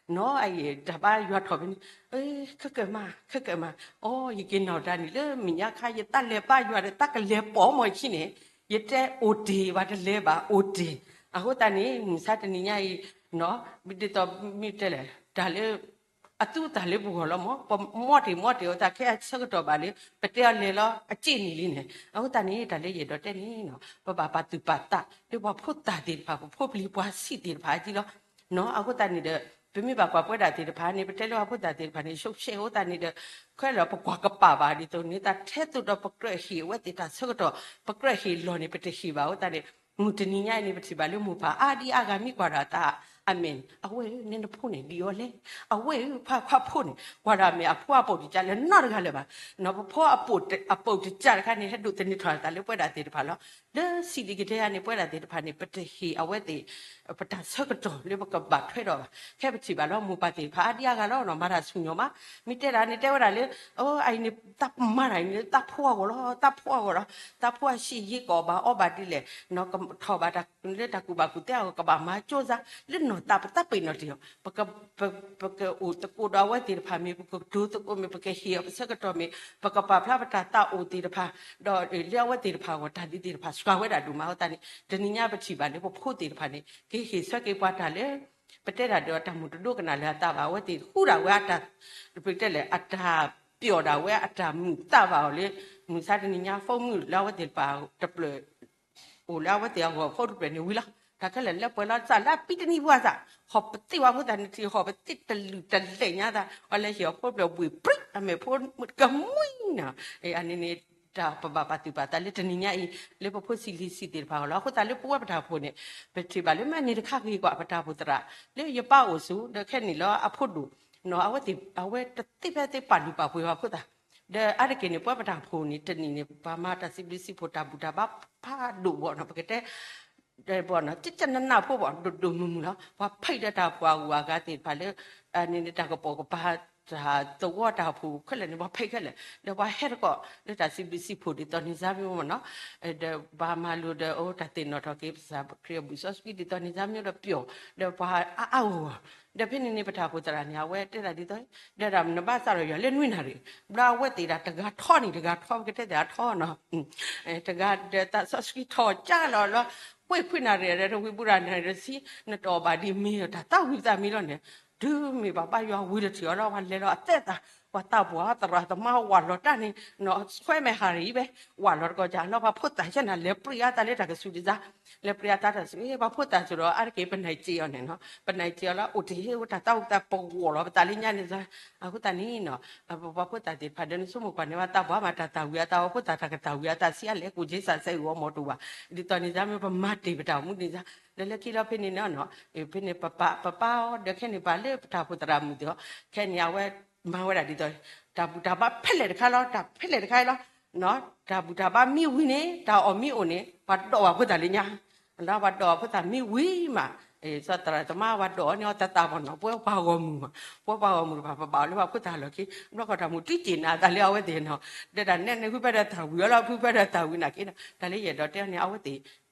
နီၤ အအံၤတၢ်ဘါယွၤထီၣ်ဖဲန့ၣ် ခဲကၢၣ်မး ခဲကၢၣ်မး အိ ယက့ၤနီၣ်တၢ်န့ၣ်လၢမဲာ်ညါခါ ယသးလဲၤဘါယွၤဒီး သးကလဲၤပိာ်မီၢ်ခံန့ၣ် ယတဲအိၣ်တ့ၢ် ပှၤတလဲၤဘၣ်အိၣ်တ့ၢ် အဃိသတးန့ၣ် မုၢ်ဆါတနံၤညါအံၤ ဒ်သိးမ့ၢ်တဲလဲၣ် တၢ်လၢ အသူတၢ်လၢပဂီၢ်လီၤမး ပမီၢ်တ့ၢ်မီၢ်တ့ၢ်အသး ခဲအဆၢကတီၢ်ဘၣ်လၢ ပတဲအီၤလဲၤလီၤ အစ့ၣ်နံၣ်လံန့ၣ် အဃိသတးန့ၣ် တၢ်လၢယအဲၣ်ဒိးတဲန့ၣ်နီၤ ပဘၣ်ပာ်သူၣ်ပာ်သး လၢပှၤဖိသၣ်သ့ၣ်တဖၣ် ပဖိပလံၤပှၤဆံးသ့ၣ်တဖၣ်အဂီၢ်လီၤ. အဃိသတးန့ၣ်ဒီး ပမ့ၢ်ဘၣ်ကွၢ်ပဝဲဒၣ်သ့ၣ်တဖၣ်န့ၣ် ပတဲလၢပှၤဖိသၣ်သ့ၣ်တဖၣ်န့ၣ် ရှုပ်ရှုပ်အဃိသတးန့ၣ်ဒီး ခဲလၢာ်ပကွၢ်ကပာ်ဘၣ်ဒ်သိးန့ၣ် တၢ်ထဲသိးဒီးပကြၢးဟ့ၣ်အဝဲသ့ၣ်တၢ်ဆၢကတီၢ် ပကြၢးဟ့ၣ်လီၤန့ၣ် ပတဟ့ၣ်ဘၣ်အဃိသတးန့ၣ် မုၢ်တနံၤညါအံၤန့ၣ် ပထံၣ်ဘၣ်လၢမိၢ်ပၢ်အါဒံအါဂၤမ့ၢ်ကွၢ်ဒီးတၢ် အမဲာ်န့ၣ် အဝဲဧၢ နနဖိန့ၣ်ဒ်အီၤလဲၣ်, အဝဲဧၢ ပှၤခွါဖိန့ၣ် ကွၢ်ဒီးအမဲာ် အဖိအပိာ်တကးလၢနီတဂၤလၢၤဘၣ်. ပဖိအပိာ်တကးတခါန့ၣ် ဟဲဒိးသန့ၤထီၣ်တၢ်လၢပဝဲဒၣ်သ့ၣ်တဖၣ်လီၤ. လၢစံးဒ်ကတဲယၤန့ၣ် ပဝဲဒၣ်သ့ၣ်တဖၣ်န့ၣ် ပတဟ့ၣ်အဝဲသ့ၣ် ပတၢ်ဆၢကတီၢ်လၢပကဘၣ်ထွဲဒီးဘၣ်. ခဲပထံၣ်ဘၣ်လီၤ မိၢ်ပၢ်သ့ၣ်တဖၣ်အါဒံအါဂၤလီၤနီၤ မၤတၢ်ဆူၣ်ညီၣ်မး မ့ၢ်တဲဒၣ်န့ၣ် တဲဝဲဒၣ်လၢ အအံၤန့ၣ် သးမၤတၢ်အံၤန့ၣ် သးဖိအဂီၢ်လီၤ သးဖိအဂီၢ်လီၤ သးဖိအဆံးယ့ကီးဘၣ်အီဘၣ်ဒ်လဲၣ် ထီၣ်ဘၣ်တၢ်လၢတၢ်ကူၣ်ဘၣ်ကူၣ်သ့အဂီၢ် ကဘၣ်မၤကၠိစါ လၢနီၢ်သးပသးပ့ၤနီၣ်တ့ၢ်အီၤ ပကအိၣ်သကိးဒီးအဝဲသ့ၣ်တဖၣ်မ့ၢ် ပကဒိသကိးမ့ၢ် ပကဟ့ၣ်အီၤပဆၢကတီၢ်မ့ၢ် ပကပာ်ဖျါပတၢ်သးအိၣ်သ့ၣ်တဖၣ် ဒီးလၢအဝဲသ့ၣ်တဖၣ်အဂီၢ် တၢ်ဒ်သ့ၣ်တဖၣ် စှၤဝဲဒၣ်ဒိၣ်မးအဃိသတးန့ၣ် တနံၤညါပထံၣ်ဘၣ်လၢပဖိသ့ၣ်တဖၣ်န့ၣ် ကဟ့ၣ်ဆၢက့ၤပှၤတၢ်လၢ ပတဲတၢ်ဒီးတၢ်မုာ်တဒိကနၣ်လၢအသးဘၣ် အဝဲသ့ၣ်ဃူဒၣ်ဝဲအတၢ် ပတဲလဲၣ် အတၢ်ပျီၢ်ဒၣ်ဝဲအတၢ်မုာ်သးဘၣ်အီၤလၢ မုၢ်ဆါတနံၤညါ ဖိမုၣ်လၢအဝဲသ့ၣ်တဖၣ်တဖျၢၣ် အိၣ်လၢအဝဲသ့ၣ်အဂီၢ်ဖိတဖျၢၣ်န့ၣ်ဝံၤလီၤ. တၢ်ခဲလၢာ်လၢပှဲၤလီၤစၢ်လၢအပံတနံၤပှၤစၢ် ဟီၣ်ပသ့ၣ်ဝဲဖိသၣ်န့ၣ်ထံၣ် ဟီၣ်ပသ့ၣ်တလုၢ်တလဲၢ်ညါသး အဝဲလဲၤဟ့ၣ်အီၤဖိတဖျၢၣ်ဘှံးပြံ အမဲာ်ဖိကမှံနီၤ အန့ၣ်န့ၣ် တၢ်ပဘၣ်ပာ်သူၣ်ပာ်သးလၢတနံၤညါအံၤ လၢပဖိဆံးလံၤဆံးသ့ၣ်တဖၣ်အဂီၢ်လီၤ. အဃိသတးလၢပဝဲပတၢ်အိၣ်ဖှိၣ်န့ၣ် ပထံၣ်ဘၣ်လၢမ့ၢ်န့ၣ်တခါဂ့ၤကွၢ် ပတၢ်အိၣ်ဖှိၣ်သရၣ် လၢယပၢ်အိၣ်ဆိး ဒီးခဲနံၣ်လၢအဖိဒိၣ် အဝဲသ့ၣ် အဝဲတသ့ဖဲသ့ပာ်လုၢ်ပာ်ပှ့ၤဘၣ်ဖိသၣ် ဒီးအါတက့ၢ်န့ၣ် ပဝဲပတၢ်အိၣ်ဖှိၣ်န့ၣ် တနံၣ်န့ၣ် ပှၤမၤတၢ်စံးဘျုးစံးဖှိၣ်တၢ်ဘူၣ်တၢ်ဘါဖးဒိၣ်ဘၣ်နီၤ ပကတဲ ဘၣ်နီၤ ကကနနၢ်ဖိဘၣ် ဒိၣ်ဒိၣ်မုၢ်မုၢ်လီၤ. ပှၤဖံးဒီးတၢ်ဖှိၣ်အဂုၤအဂၤသ့ၣ်တဖၣ်လၢ န့ၣ်န့ၣ် တၢ်ကပိာ်ကပၤ တၢ်သဝီတၢ်အိၣ်ဖှိၣ်ခဲလၢာ်န့ၣ် ပှၤဖံးခဲလၢာ် ဒီးပှၤဟဲတကိးလၢတၢ်စံးဘျုးစံးဖှိၣ်ဒ်သိးန့ၣ် စၢ်မ့ၢ်မ့ၢ်နီၤ ဒီးပှၤမၤလိာ်ဒီး အိ တၢ်သ့ၣ်နီၣ်ထီၣ်က့ၤ ပသရၣ်ခရံာ်အဘျုးစီဆှံဒ်သိးန့ၣ် စၢ်မ့ၢ်ဒီးပျီၢ် ဒီးပှၤအါအါဂီၢ်ဂီၢ် ဒီးဖဲန့ၣ်န့ၣ် ပတၢ်အိၣ်ဖှိၣ်သရၣ်န့ၣ် အဝဲတဲဒၣ်ဒ်သိး ဒီးဒၣ်နဘၣ်စးထီၣ်ယွၤလၢနွံနၣ်ရံၣ် ဘျီအဝဲသ့ၣ်ဒၣ်တဂၤထီန့ၣ် တဂၤထီ ပကတဲသ့ၣ်အထီနီၤ တဂၤဒီးသးစီဆှံထီၣ်ကၢ်လီၤလီၤ ကွ့ၢ်ခွံနၣ်ရံၣ်ဒီး တဝံၤဘူးဒၣ်နၣ်ရံၣ်တဆံ နတအီၣ်ဘၣ်ဒ်မ့ၢ်တၢ်သးဝံၣ်သးမံလီၤန့ၣ် တုၤမ့ၢ်ဘၣ်ဘါယွၤဝံၤတထံၣ်အီၤလီၤ ပှၤလဲၤလီၤအသဲသး ပှၤသးပှၢ်သရၣ်သမါဝးလီၤတၢ်န့ၣ် ဆွဲမဲာ်ဟးရံၣ်ဝဲ ဝးလီၤတကီၢ်ကၢ်လီၤ ပှၤဖိသၣ်ဆၢနၤ လဲၤပြံအါတၢ်လၢတၢ်ကစူၤဒံးစါ, လဲၤပြံအါတၢ်တၢ်ကစူၤ ပှၤဖိသၣ်စ့ၢ်ဒီး အါတက့ၢ် ပနၢ်စ့အီၤန့ၣ်နီၤ ပနၢ်စ့အီၤလၢ အိၣ်တ့ၢ်ဟ့ၣ်ဝဲတၢ်သးဝံၣ်သး ပဂီၢ်လီၤပသးလၢညါန့ၣ်စါ, အဃိသတးန့ၣ်နီၤ ပပှၤဖိသၣ်သ့ၣ်တဖၣ်ဒီး နဆိကမိၣ်ကွၢ်န့ၣ် ပှၤသးပှၢ်မး တၢ်သၣ်ဝံၤအသး ပှၤဖိသၣ်တၢ်ကသၣ်ဝံၤအသး ဆံးအါလဲၣ် ကိၣ်က့စးစဲအံၤ အီမီၤတအိၣ်ဘၣ်, ဒ်သိးန့ၣ်စါ မ့ၢ်ပမၤတ့ၢ်ပတၢ်အိၣ်မူန့ၣ်စါ, ဒီးလၢခံလီၤဖဲန့ၣ်နီၤ ဖဲန့ၣ်ပပၢ် ပပၢ်အီၤ ဒီးခဲန့ၣ်ပၢ်လၢပတၢ်အိၣ်ဖှိၣ်သရၣ်မုၣ်သ့ၣ်အီၤ ခဲန့ၣ် အဝဲမၤဝဲဒၣ်ဒ်သိး တၢ်ဘူၣ်တၢ်ဘါဖဲလဲၣ်တခါလီၤ တၢ်ဖဲလဲၣ်တခါလီၤ, တၢ်ဘူၣ်တၢ်ဘါမ့ၢ်ဝံၤန့ၣ် တၢ်အီၣ်မ့ၢ်အိၣ်န့ၣ် ပှၤဒိးပှၤဖိသၣ်လၢညါ, လၢပှၤဒိးပှၤဖိသၣ်မ့ၢ်ဝံၤမး စီၤသရၣ်သမါပှၤဒိးအီၤန့ၣ် အီၤသးသးပှၢ်နီၤ ပဝဲပှၤဂီၢ်မုၢ်မး ပဝဲပှၤဂီၢ်မုၢ်တဖၣ် ပဘၣ်အီၤလၢပှၤဖိသၣ်လီၢ်ခံ ဘျီဃီတၢ်မုၢ်တံက့ၢ်နၤသးလၢအဝဲသ့ၣ်နီၤ, ဒီးတၢ်နဲန့ၣ် ဖုဖဲဒီးသၣ်ဝံၤအီၤလီၤ ဖုဖဲဒီးသၣ်ဝံၤနာ်က့နီၤ တၢ်လၢယအဲၣ်ဒိးတဲအီၤန့ၣ် အဝဲသ့ၣ်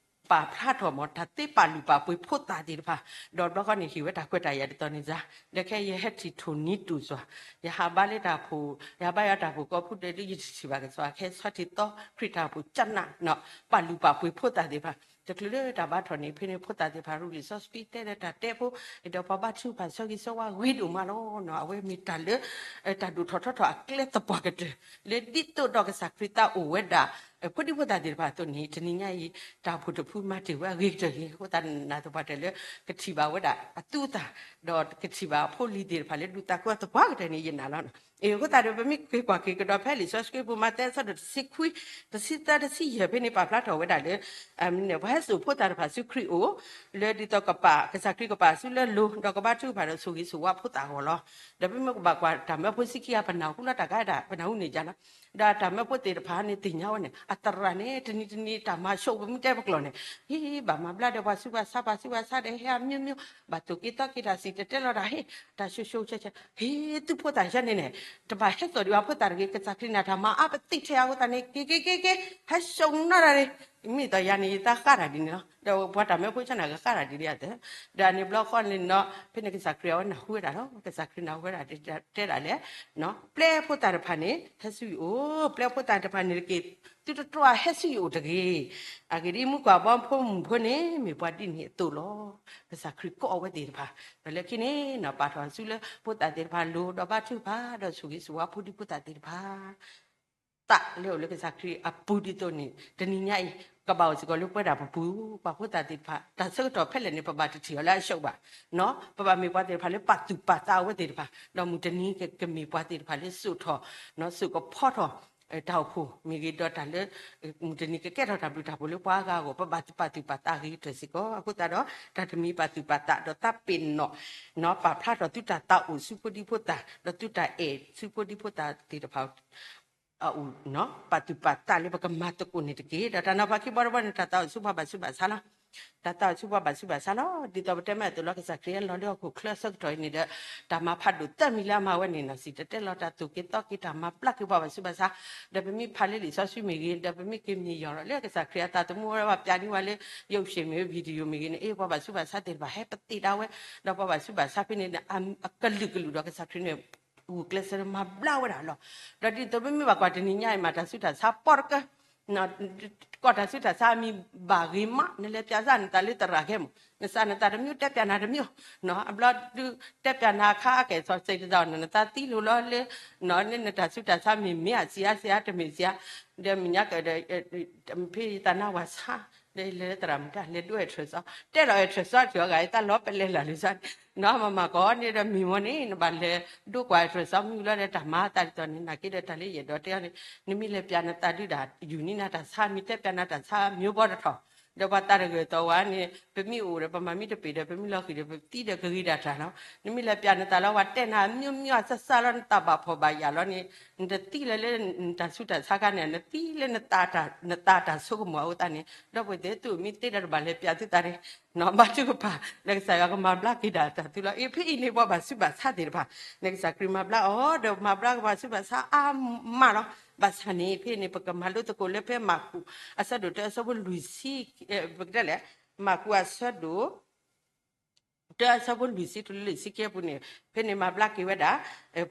ပာ်ဖျါထီၣ်မး တၢ်သ့ပာ်လုၢ်ပာ်ပှ့ၤဖိသၣ်သ့ၣ်တဖၣ်, ဒီးဘျီဃီန့ၣ်ဟ့ၣ်ဝဲတၢ်ခွဲးတၢ်ယာ်ဒ်သိးန့ၣ်စါ, ဒီးခဲအံၤယဟဲထံၣ်ထိၣ်နံၤတူၢ်စွၣ်, ယဟးဘါလၢတၢ်ဖှိၣ်, ယဟးဘါယွၤတၢ်ဖှိၣ်ကိးဖုဒီး ယတထံၣ်ဘၣ်ကစီၣ် ခဲအံၤဆီထံၣ်သီခရံာ်တၢ်အိၣ်ဖှိၣ်ကနၣ်နီၤ, ပာ်လုၢ်ပာ်ပှ့ၤဖိသၣ်သ့ၣ်တဖၣ်, တချုးလၢတၢ်ဘါထီၣ်န့ၣ် ဖဲန့ၣ်ဖိသၣ်သ့ၣ်တဖၣ် ရူလံာ်စီဆှံတဲလၢတၢ်တဲဖိ, ဒီးပှၤဘါထုကဖၣ်ဆၢဂ့ၤဆၢဝါဂ့ၤဒိၣ်မးလီၤနီၤ, အဝဲမ့ၢ်တၢ်လၢ တၢ်ဒိၣ်ထီၣ်ထီထီၣ်အကျဲသပှၢ်ကတၢၢ် လၢဒ်သိးဒီးကစၢ်ခရံာ်သးအိၣ်ဝဲဒၣ် ဖိဒံဖိသၣ်သ့ၣ်တဖၣ်အသိးန့ၣ် တနံၤညါအံၤ တၢ်အိၣ်ဖှိၣ်တဖုမၤတ့ၢ်ဝဲအဂ့ၤကတၢၢ်ဂ့ၤ, အဃိသတးနာ်သပှၢ်တၢၢ်လၢ ကထံၣ်ဘၣ်ဝဲဒၣ်အသူအသၣ်, ဒီးကထံၣ်ဘၣ်အဖိအလံၤသ့ၣ်တဖၣ်လၢဒုးသးခုအသပှၢ်ကတၢၢ်န့ၣ် ယနာ်လီၤနီၤ. အဃိသတးဒီး ပမ့ၢ်က့ၤကွၢ်က့ၤကဒီးဖဲလံာ်စီဆှံပူၤ မးသဲအဆၢဒိၣ်တဆံခွံ တဆံသၢ တဆံယဲၢ်ဖဲန့ၣ် ပာ်ဖျါထီၣ်ဝဲဒၣ်လၢ ပှၤဟဲစိာ်ဖိသၣ်တဖၣ်ဆူခရံာ်အအိၣ် လၢဒ်သိးကပာ် ကစၢ်ခရံာ်ကပာ်ဆူလၢလိၤ ဒီးကဘါထုကဖၣ်ဒီးဆိၣ်ဂ့ၤဆိၣ်ဝါဖိသၣ်အဂီၢ်လီၤ. ဒီးပမ့ၢ်ကဘၣ်ကွၢ်တၢ်မၢဖိဆံခံဂၤ ပနၢ်ဟူလီၤတၢ်ကါဒၣ် ပနၢ်ဟူန့ၣ်ယါလီၤ. ဒီးတၢ်မၢဖိသ့ၣ်တဖၣ်န့ၣ်သ့ၣ်ညါဝဲန့ၣ် အသရၣ်န့ၣ် တနံၤတနံၤတၢ်မၤဆိပမ့ၢ်တဲပကျိာ်န့ၣ် ဟ့ၣ်ဘၣ်မၤဘျါဒီးပှၤဆူးပှၤဆါ ပှၤဆူးပှၤဆါဒီးဟဲအမျိုးမျိုး ဘၣ်သိၣ်က့ၤသီက့ၤတၢ်စံၣ်တဲၤတဲလီၤတၢ်ဟ့ၣ် တၢ်ဆိဆိဆဲဆဲ ဟ့ၣ်သုဖိသၣ်ဆၢန့ၣ်န့ၣ် တဘၣ်ဟဲစိာ်ဒံးပှၤဖိသၣ်တဂ့ၤ ကစၢ်ခရံာ်န့ၣ်တၢ်မၤအါပသံထဲအဃိသတးန့ၣ် က့ၤက့ၤက့ၤက့ၤ ဟဲစိာ်နီၢ်တၢ်န့ၣ် မ့ၢ်သိးယၤန့ၣ် ယသးဃၣ်တၢ်ဒ်န့ၣ်လီၤ. ဒီးပှၤတၢ်မၢဖိဆၢန့ၣ် ကဃၣ်တၢ်ဒ်န့ၣ်အသိး ဒီးန့ၣ်ဘျီဃီန့ၣ်နီၤ ဖဲန့ၣ်ကစၢ်ခရံာ်အဝဲနၢ်ဟူဝဲဒၣ်လီၤ. ကစၢ်ခရံာ်နၢ်ဟူဝဲဒၣ်တဲဒၣ်လဲၣ် ပျဲဖိသၣ်တဖၣ်န့ၣ် ဟဲဆူယအိၣ် ပျဲဖိသၣ်တဖၣ်န့ၣ်တက့ၢ် သုတတြီဟဲဆူယအိၣ်တဂ့ၤ. အဂ့ၢ်ဒ်အံၤ မူကွၢ်ဘီဖိမုၣ်ဖိန့ၣ် မ့ၢ်ပှၤဒ်န့ၣ်အသိးလီၤ. ကစၢ်ခရံာ်ကိးအဝဲသ့ၣ်တဖၣ် ဒီးလၢခံန့ၣ်နီၤ ပာ်ထီၣ်ဆူလၢဖိသၣ်သ့ၣ်တဖၣ်လိၤ ဒီးဘါထုကဖၣ် ဒီးဆိၣ်ဂ့ၤဆိၣ်ဝါဖိဒံဖိသၣ်သ့ၣ်တဖၣ် သးလၢအိၣ်လၢကစၢ်ခရံာ်အပူၤဒ်သိးန့ၣ် တနံၤညါအံၤ ကဘၣ်အိၣ်စ့ၢ်ကီးလၢပဝဲဒၣ်ပပူၤ ပှၤဖိသၣ်သ့ၣ်တဖၣ် တၢ်ဆၢကတီၢ်ဖဲလဲၣ်န့ၣ် ပဘၣ်တထံၣ်အီၤလၢအဆၢဘၣ် ပဘၣ်မ့ၢ်ပှၤသ့ၣ်တဖၣ်လၢပာ်သူၣ်ပာ်သးအဝဲသ့ၣ်တဖၣ် ဒီးမုၢ်တနံၤကမ့ၢ်ပှၤသ့ၣ်တဖၣ်လၢစိာ်ထီၣ် စိာ်ကဖီထီၣ် တၢ်အိၣ်ဖှိၣ်မ့ၢ်ဂ့ၤ ဒီးတၢ်လၢ မုၢ်တနံၤကကဲထီၣ်တၢ်ဘျုးတၢ်ဖှိၣ်လၢပှၤအါဂၤအဂီၢ် ပဘၣ်ပာ်သူၣ်ပာ်သးဂ့ၤကတၢၢ်စ့ၢ်ကီး အဃိသတးဒီး တၢ်တမံၤပာ်သူၣ်ပာ်သးဒီးသးပ့ၤနီၣ် ပာ်ဖျါထီၣ်သုတၢ်သးအိၣ်ဆူဖိဒံဖိသၣ် ဒီးသုတၢ်အဲၣ်ဆူဖိဒံဖိသၣ်သ့ၣ်တဖၣ် အအိၣ် ပာ်သူၣ်ပာ်သးလၢပကမၤသကိးန့ၣ်တက့ၢ်. ဒီးတၢ်နီၤဖးခံဘီတဘီန့ၣ် တၢ်သးအိၣ်ဆူပှၤဘၣ်ဆူးဘၣ်ဆါလီၤ. တၢ်သးအိၣ်ဆူပှၤဘၣ်ဆူးဘၣ်ဆါလီၤ. ဒ်သိးပတဲမ့ၢ်အသိးလီၤ ကစၢ်ခရံာ်အလီၤလၢဟီၣ်ခိၣ်ချၢအဆၢကတီၢ်အံၤန့ၣ်ဒီး တၢ်မၤဖးဒိၣ်သၢမံၤလၢအမၤဝဲန့ၣ်နီၤ စံၣ်တဲၤတဲလီၤတၢ် သိၣ်က့ၤသီက့ၤတၢ် မၤဘျါက့ၤပှၤဘၣ်ဆူးဘၣ်ဆါ ဒီးပမ့ၢ်ဖးလၢလံာ်စီဆှံမ့ၢ်ဂ့ၤ ဒီးပမ့ၢ်က့ၤမ့ၢ်ယီၤလီၤလၢကစၢ်ခရံာ်အသးသမူဝဲ ပှၤပျးန့ၢ်ဝဲလၢ ရုပ်ရှင်မ့ၢ်ဂ့ၤ video မ့ၢ်ဂ့ၤန့ၣ် အ့ၣ် ပှၤဘၣ်ဆူးဘၣ်ဆါသ့ၣ်တဖၣ် ဟဲပသ့ၣ်ဒၣ်ဝဲ ဒီးပှၤဘၣ်ဆူးဘၣ်ဆါဖဲန့ၣ် အကလုာ်ကလုာ်ဒီးကစၢ်ခရံာ်န့ၣ် ဂုာ်ကျဲးစၢးမၤဘျါဝဲဒၣ်လီၤ. ဒီးဒ်သိးပမ့ၢ်ဘၣ်ကွၢ်တနံၤညါအံၤမး တၢ်ဆူးတၢ်ဆါပီတကၢ ကီၢ်တၢ်ဆူးတၢ်ဆါအမံၤဘၣ်ဂ့ၤမး နလဲၤပျးစၢ်နသးလၢသရၣ်ခဲမး နစၢ်နသးတမံၤ တဲပျးနၤတမံၤ အဘျီဒုး တဲပျးနၤအခါအကဲၣ်ဆီၣ်စံးတသး နသးသံလိာ်လီၤလၢ နတၢ်ဆူးတၢ်ဆါမ့ၢ်မ့ၢ်အစံးအါစံးအါတမ့ၢ်စံးအါ ဒီးမ့ၢ်ညါကဒီး ဖဲယသးနါဝၤဆါ ဒီးလဲၤလၢသရၣ်မုၣ်တၢ် လဲၤဒိးအဲၣ်ထၢၣ်စီ တဲလီၤအဲၣ်ထၢၣ်စီထံၣ်အီၤဂၤ ယသးလီၤပလဲၤလၢ်လံာ်စီ နီၢ်မၤမၤကီးန့ၣ်ဒီးမ့ၢ်မ့ၢ်န့ၣ် နဘၣ်လဲၤဒိကွၢ်အဲၣ်ထၢၣ်စီမုၢ်လီၤဒီး တၢ်မၤအသးဒ်သိးန့ၣ် နာ်က့ဒီးတၢ်လၢယအဲၣ်ဒိးတဲအီၤန့ၣ် နမ့ၢ်လဲၤပျးနသးဒုးဒၣ် ယူၢ်န့ၢ်နၤတၢ်ဆါ မ့ၢ်တဲပျးနၤတၢ်ဆါ မျိုးဘီတထီၣ် ဒီးပှၤသးတဂၢၢ်သီဝါန့ၣ် ပမ့ၢ်အိၣ်ဒီး ပမၤမ့ၢ်တပ့ၤဒီး ပမ့ၢ်လီၤဃံၤဒီး ပသံဒီးကဂ့ၤဒၣ်တၢ်လီၤ. နမ့ၢ်လဲၤပျးနသးလီၤ ပှၤတဲနၤမျိုးမျိုးအါစၢ်စၢ်လီၤ နသးဘၣ်ဖှီၣ်ဘၣ်ယာ်လီၤန့ၣ် နတသံလၢၤလၢနတၢ်ဆူးတၢ်ဆါခါန့ၣ် နသံလၢ နသးတၢ်ဆိကမိၣ်အဃိသတးန့ၣ် ဒီပုၢ်ဝဲၢ်သ့ၣ် သုမ့ၢ်သ့ဒီးတဘၣ်လဲၤပျးသုသးန့ၣ် နီၢ်ဘါထုကဖၣ် လၢကစၢ်ယွၤကမၤဘျါက့ၤဒၣ်တၢ်သုလီၤ. အ့ၣ် ဖဲအံၤန့ၣ် ပှၤဘၣ်ဆူးဘၣ်ဆါသ့ၣ်တဖၣ် လၢကစၢ်ခရံာ်မၤဘျါအီၤ ဒီးမၤဘျါက့ၤပှၤဆူးဘၣ်ဆါအါမးလီၤ. ဘၣ်ဆၣ်န့ၣ် ဖဲန့ၣ် ပကမၤလိသကိးလၢဖဲမၢ်ကူး အဆၢဒိၣ်တၢ အဆၢဖိလွံၢ်ဆံ ပကတဲလဲၣ် မၢ်ကူးအဆၢဒိၣ် တၢ အဆၢဖိလွံၢ်ဆံတုၤလၢလွံၢ်ဆံခံအပူၤန့ၣ် ဖဲန့ၣ်မၤဘျါက့ၤဝဲဒၣ်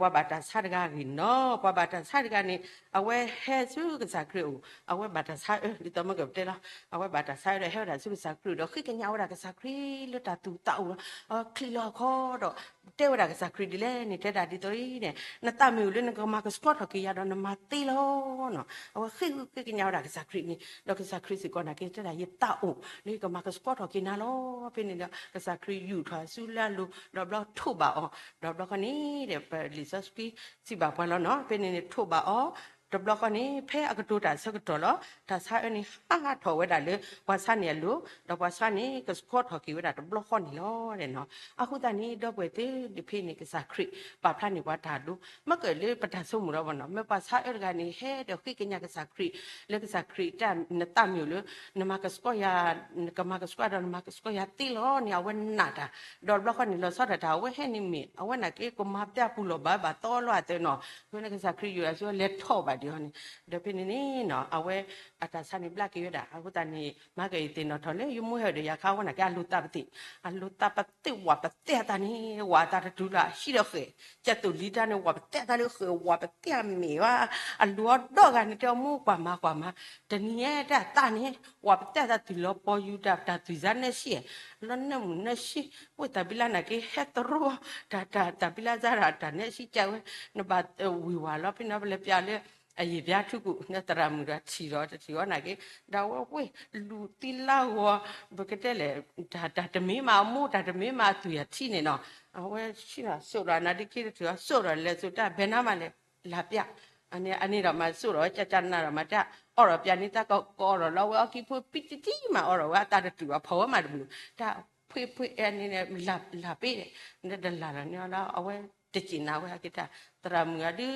ပှၤဘၣ်တၢ်ဆါတဂၤအဂ့ၢ်နီၤ, ပှၤဘၣ်တၢ်ဆါတဂၤန့ၣ် အဝဲဟဲဆူကစၢ်ခရံာ်အအိၣ်, အဝဲဘၣ်တၢ်ဆါအၢ ဒ်သိးမ့ၢ်ကပတဲလီၤ, အဝဲဘၣ်တၢ်ဆါအၢဒီးဟဲဝဲဒၣ်ဆူကစၢ်ခရံာ်ဒီး ဃ့ကညးဝဲဒၣ်ကစၢ်ခရံာ်လၢတၢ်သူၣ်တၢ်အိၣ်လီၤ. အဝဲချံးလီၤအခီဒီး တဲဝဲဒၣ်ကစၢ်ခရံာ်ဒ်လဲၣ်န့ၣ် တဲဒၣ်ဒ်သိးအံၤန့ၣ် နသးမ့ၢ်အိၣ်လၢနကမၤကဆှီထီၣ်က့ၤယၤဒီးနမၤသ့လီၤနီၤ. အဝဲဃ့ဃ့ကညးဝဲဒၣ်ကစၢ်ခရံာ်န့ၣ် ဒီးကစၢ်ခရံာ်စ့ၢ်ကီးနာ်က့ တဲဒၣ်ယသးအိၣ်လၢယကမၤကဆှီထီၣ်က့ၤနၤလီၤ. ဖဲန့ၣ်ဒီး ကစၢ်ခရံာ်ယူာ်ထီၣ်အစုလၢအလိၤ ဒီးဘျီထိးဘၣ်အီၤ, ဒီးဘျီဃီန့ၣ်ဒီး ပလံာ်စီဆှံစံးဘၣ်ပှၤလီၤနီၤ. ဖဲန့ၣ်န့ၣ်ထိးဘၣ်အီၤ တဘျီဃီန့ၣ် ဖဲအကတိၤတၢ်ဆၢကတီၢ်လီၤ တၢ်ဆါအၢန့ၣ်ဟးထီၣ်ဝဲဒၣ်လၢ ပှၤဆါန့ၣ်အလိၤ, ဒီးပှၤဆါန့ၣ် ကဆှီထီၣ်က့ၤဝဲဒၣ်တဘျီဃီန့ၣ်လီၤ. အဃိသတးန့ၣ် ဒီပုၢ်ဝဲၢ်သ့ၣ်တဖၣ်န့ၣ် ကစၢ်ခရံာ်ပာ်ဖျါန့ၢ်ပှၤတၢ်ဒိ မ့ၢ်ကလၢပတၢ်ဆိကမိၣ်လီၤဘၣ်နီၤ. မ့ၢ်ပှၤဆါအၢတဂၤန့ၣ် ဟဲဒီးဃ့ကညးကစၢ်ခရံာ် လၢကစၢ်ခရံာ်တၢ်နသးမ့ၢ်အိၣ်လၢ နမၤကဆှီယၤ, နကမၤကဆှီဒီးနမၤကဆှီယၤသ့လီၤန့ၣ် အဝဲနာ်တၢ်, ဒီးတဘျီဃီန့ၣ် လီၤဆီဒၣ်တၢ် အဝဲဟဲန့ၣ်မ့ၢ် အဝဲနာ်က့ ကမၤပျၢ်ပူၤလီၤဘၣ်ဘၣ်သီလီၤအသးနီၤ. ဖဲန့ၣ်ကစၢ်ခရံာ်ယူာ်အစုလဲၤထီၣ်ဘၣ်ဒံးအီၤန့ၣ်, ဒီးဖဲန့ၣ်န့ၣ်နီၤ အဝဲအတၢ်ဆါန့ၣ်ဘျါက့ၤဝဲဒၣ်. အဃိသတးန့ၣ် မၤက့ၤသ့ၣ်နီၣ်ထီၣ်လၢ ယမိၢ်ဟဲဒီးယၤခါဝဲနာ်က့ အလိၤသးပသ့ၣ်, အလိၤသးပသ့ၣ် ဝးပသ့ၣ်အသးန့ၣ် ဝးအသးတတုၤလၢအဟံၣ်ဒီးဃဲၣ်, ကၢ်သိၣ်လံတၢ်န့ၣ် ဝးပသ့ၣ်အသးလၢဃဲၣ် ဝးပသ့ၣ်အမဲာ်ဘၣ်, အလိၤအဒီဂၤန့ၣ် တဲအီၤ မိၢ် ကွၢ်မၤ ကွၢ်မၤ, တနံၤညါတၢ်သးန့ၣ် ဝးပသ့ၣ်အသးတုၤလီၤပီၤယူၤ တၢ်တၢ်သွံၣ်စါနၢဆံ, လီၤနၢမုၢ်နၢဆံ, ဝ့ၢ်တၢ်ဘံလါနာ်က့ ဟဲတရိ တၢ်တၢ်တၢ်ဘံလါစါဒီး တၢ်နၢဆံကဲဝဲ, နဘၣ်ဝံၤဝၤလီၤ ဖဲန့ၣ်ပလဲၤပျးလၢ အယံာ်ပျးထူကူၣ် နသရၣ်မုၣ်ဒီးထံၣ်ဒီးတထံၣ်အီၤနာ်က့, ဒီးအဝဲဝ့ၢ်လူၤသံလါဂီၤ, ပကတဲလဲၣ်, တၢ်တၢ်တမ့ၢ်မးအမိၢ် တၢ်တမ့ၢ်မးအသွံၣ်အထံန့ၣ်နီၤ, အဝဲဆံးဒီးစိၣ်ဒီးနၤဒ်ခံတထံၣ်အီၤ စိၣ်ဒီးလဲၤစိၤတၢ်ဘဲနါမးလဲၣ်, လၢပျး, အန့ၣ်ဒီးမၤစိၣ်ဒီးဝဲ ကၢ်ကၢ်နးဒီးမၤတၢ် အီၣ်ဒီးပျးန့ၢ်တၢ်ကီကီဒီးလီၤ အဝဲအီၣ်ကံၢ်ဖိပံတံတံမးအီၣ်ဒီးဝဲအသးတတုာ်အဖီၣ်ဝဲမးတဘျုး, တၢ်ဖှ့ဖှ့အဲန့ၣ် လၢပ့ၤဒီး နတလၢ်လီၤန့ၣ်လီၤ အဝဲတစံးနၤဝဲအက့ၤတၢ်, သရၣ်မုၣ်အဒု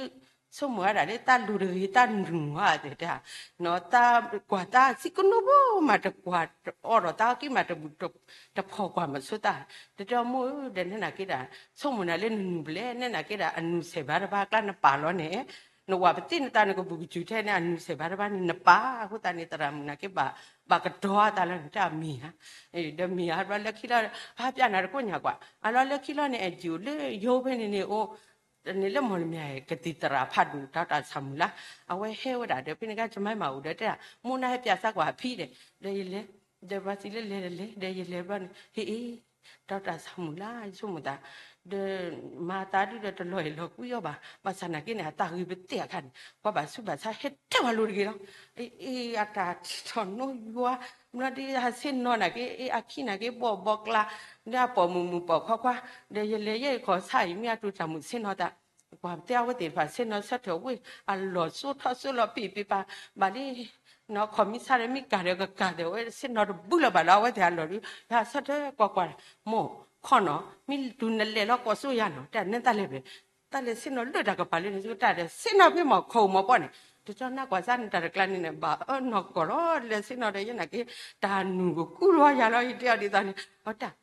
ဆိကမိၣ်ဝဲဒၣ်လၢတၢ်လူၤတဂ့ၤ တၢ်နုာ်ဝဲသ့ၣ်တၢ်, နီၢ်တၢ်ကွၢ်တၢ်ဆံးကနိဘိမးတကွၢ်အီၣ်ဒီးတၢ်အီၣ်ကံၢ်မးတဘျုး တဖီၣ်ကွၢ်မးဆိတၢ်, တၢ်တဲအီၤမိၢ်ဧၢ ဒီးနဲနာ်က့ဒၣ် ဆိကမိၣ်နၤလၢနနုာ်ဘျဲၣ် နဲနာ်က့ဒၣ် အနုာ်ဆဲးဘၣ်တဘၣ်အကျါနပာ်လီၤန့ၣ်, နဝးပသ့ၣ်နသးနကဘူးကစူၤထဲန့ၣ် အနုာ်ဆဲးဘၣ်တဘၣ်န့ၣ် နပာ်အဃိသတးန့ၣ် သရၣ်မုၣ်နာ်က့ဘၣ် ဘၣ်ကတီၤအသးလီၤန့ၣ် တၢ်အမံၤဧါ, ဒီးမ့ၢ်ဧါဘျီလၢခံလီၤ ဟးပျးနၤတကိးညါကွၢ် အလီၤလၢခံလီၤန့ၣ် အဲၣ်ကၠံၣ်အိၣ်လၢယိဖဲန့ၣ်န့ၣ်အိၣ် န့ၣ်လၢမီၢ်လမၠဲၣ် ကသံၣ်သရၣ်ဖးဒိၣ် ဒီးတၢ်ဆၢမုၢ်လၢ် အဝဲဟဲဝဲဒၣ်ဒီး ဖဲန့ၣ်ကါ ကမၤမၤအိၣ်ဒီးတဲဒၣ် မိၢ်နၤဟဲပျးစၢ်ကွၢ်အဖံဒီး ဒီးယလဲၤ ဒီးပှၤစံးလၢလဲၤဒီးလဲၤ ဒီးယလဲၤဘျီန့ၣ် ဟ့ၣ်အ့ၣ် ဒီးတၢ်ဆၢမုၢ်လၢ် ယဆိကမိၣ်သး ဒီး မၤသးဒုဒီးတလီၤအဲၣ်လီၤကွံအီၤဘၣ် ဘၣ်ဆၣ်နာ်က့န့ၣ် အတၢ်ဂ့ၤပသ့ၣ်အခါန့ၣ် ပှၤဘၣ်ဆူးဘၣ်ဆါဟဲထဲပှၤလိၤတဂ့ၤလီၤ. အ့ၣ် အတၢ်ထီၣ်နိယွၤ ဘျီဒ်အဆ့ၣ်နီၤနာ်က့ အ့ၣ် အခံနာ်က့ ဘီၣ်ဘီကျါ ဒီးအပိာ်မုၣ်မုၣ်ပိာ်ခွါခွါ ဒီးယလဲၤယဲၢ်ခီၣ်ဆၣ်အံၤ မ့ၢ်အတိၢ်တၢ်မုာ်ဆ့ၣ်နီၤသး ကွၢ်ပတဲအဝဲသ့ၣ်တဖၣ်ဆ့ၣ်နီၤဆၢထၢၣ်ဝ့ၢ် အလီၢ်စိထီၣ်စိလီၤပံာ်ပံာ်ပာ် ဘၣ်လံ နီၢ်ခီၣ်မံဆါဒီးမ့ၢ်ကၢ်ဒီးကကၢ်ဒီးဝဲဆ့ၣ်နီၤတဘုလၢၤဘၣ်လၢအဝဲသ့ၣ်အလီၢ်ဒု ယဆၢထၢၣ်ကွၢ်ကွၢ် မိၢ်ခီနီၤ မ့ၢ်တုၤနလဲၤလီၤကိးစိယၤနီၤ တၢ်နဲတၢ်လဲၤဘဲ တၢ်လဲၤဆ့ၣ်နီၤလၢတၢ်ကပၤလၢန့ၣ် တၢ်ဒီးဆ့ၣ်နီၤဖဲမီၢ်ခီၣ်မီၢ်ပီၢ်န့ၣ် တကၠီနၢ်ကွၢ်စၢ်န့ၣ်တၢ်တကျါန့ၣ်န့ၣ် ဘၣ်အၢနီၢ်ကီၢ်လီၤ လဲၤဆ့ၣ်နီၤဒီးယဲနာ်က့ တၢ်နုာ်ကကူလီၤယၤလီၤ ယတဲအီၤဒ်သိးန့ၣ် အတၢ်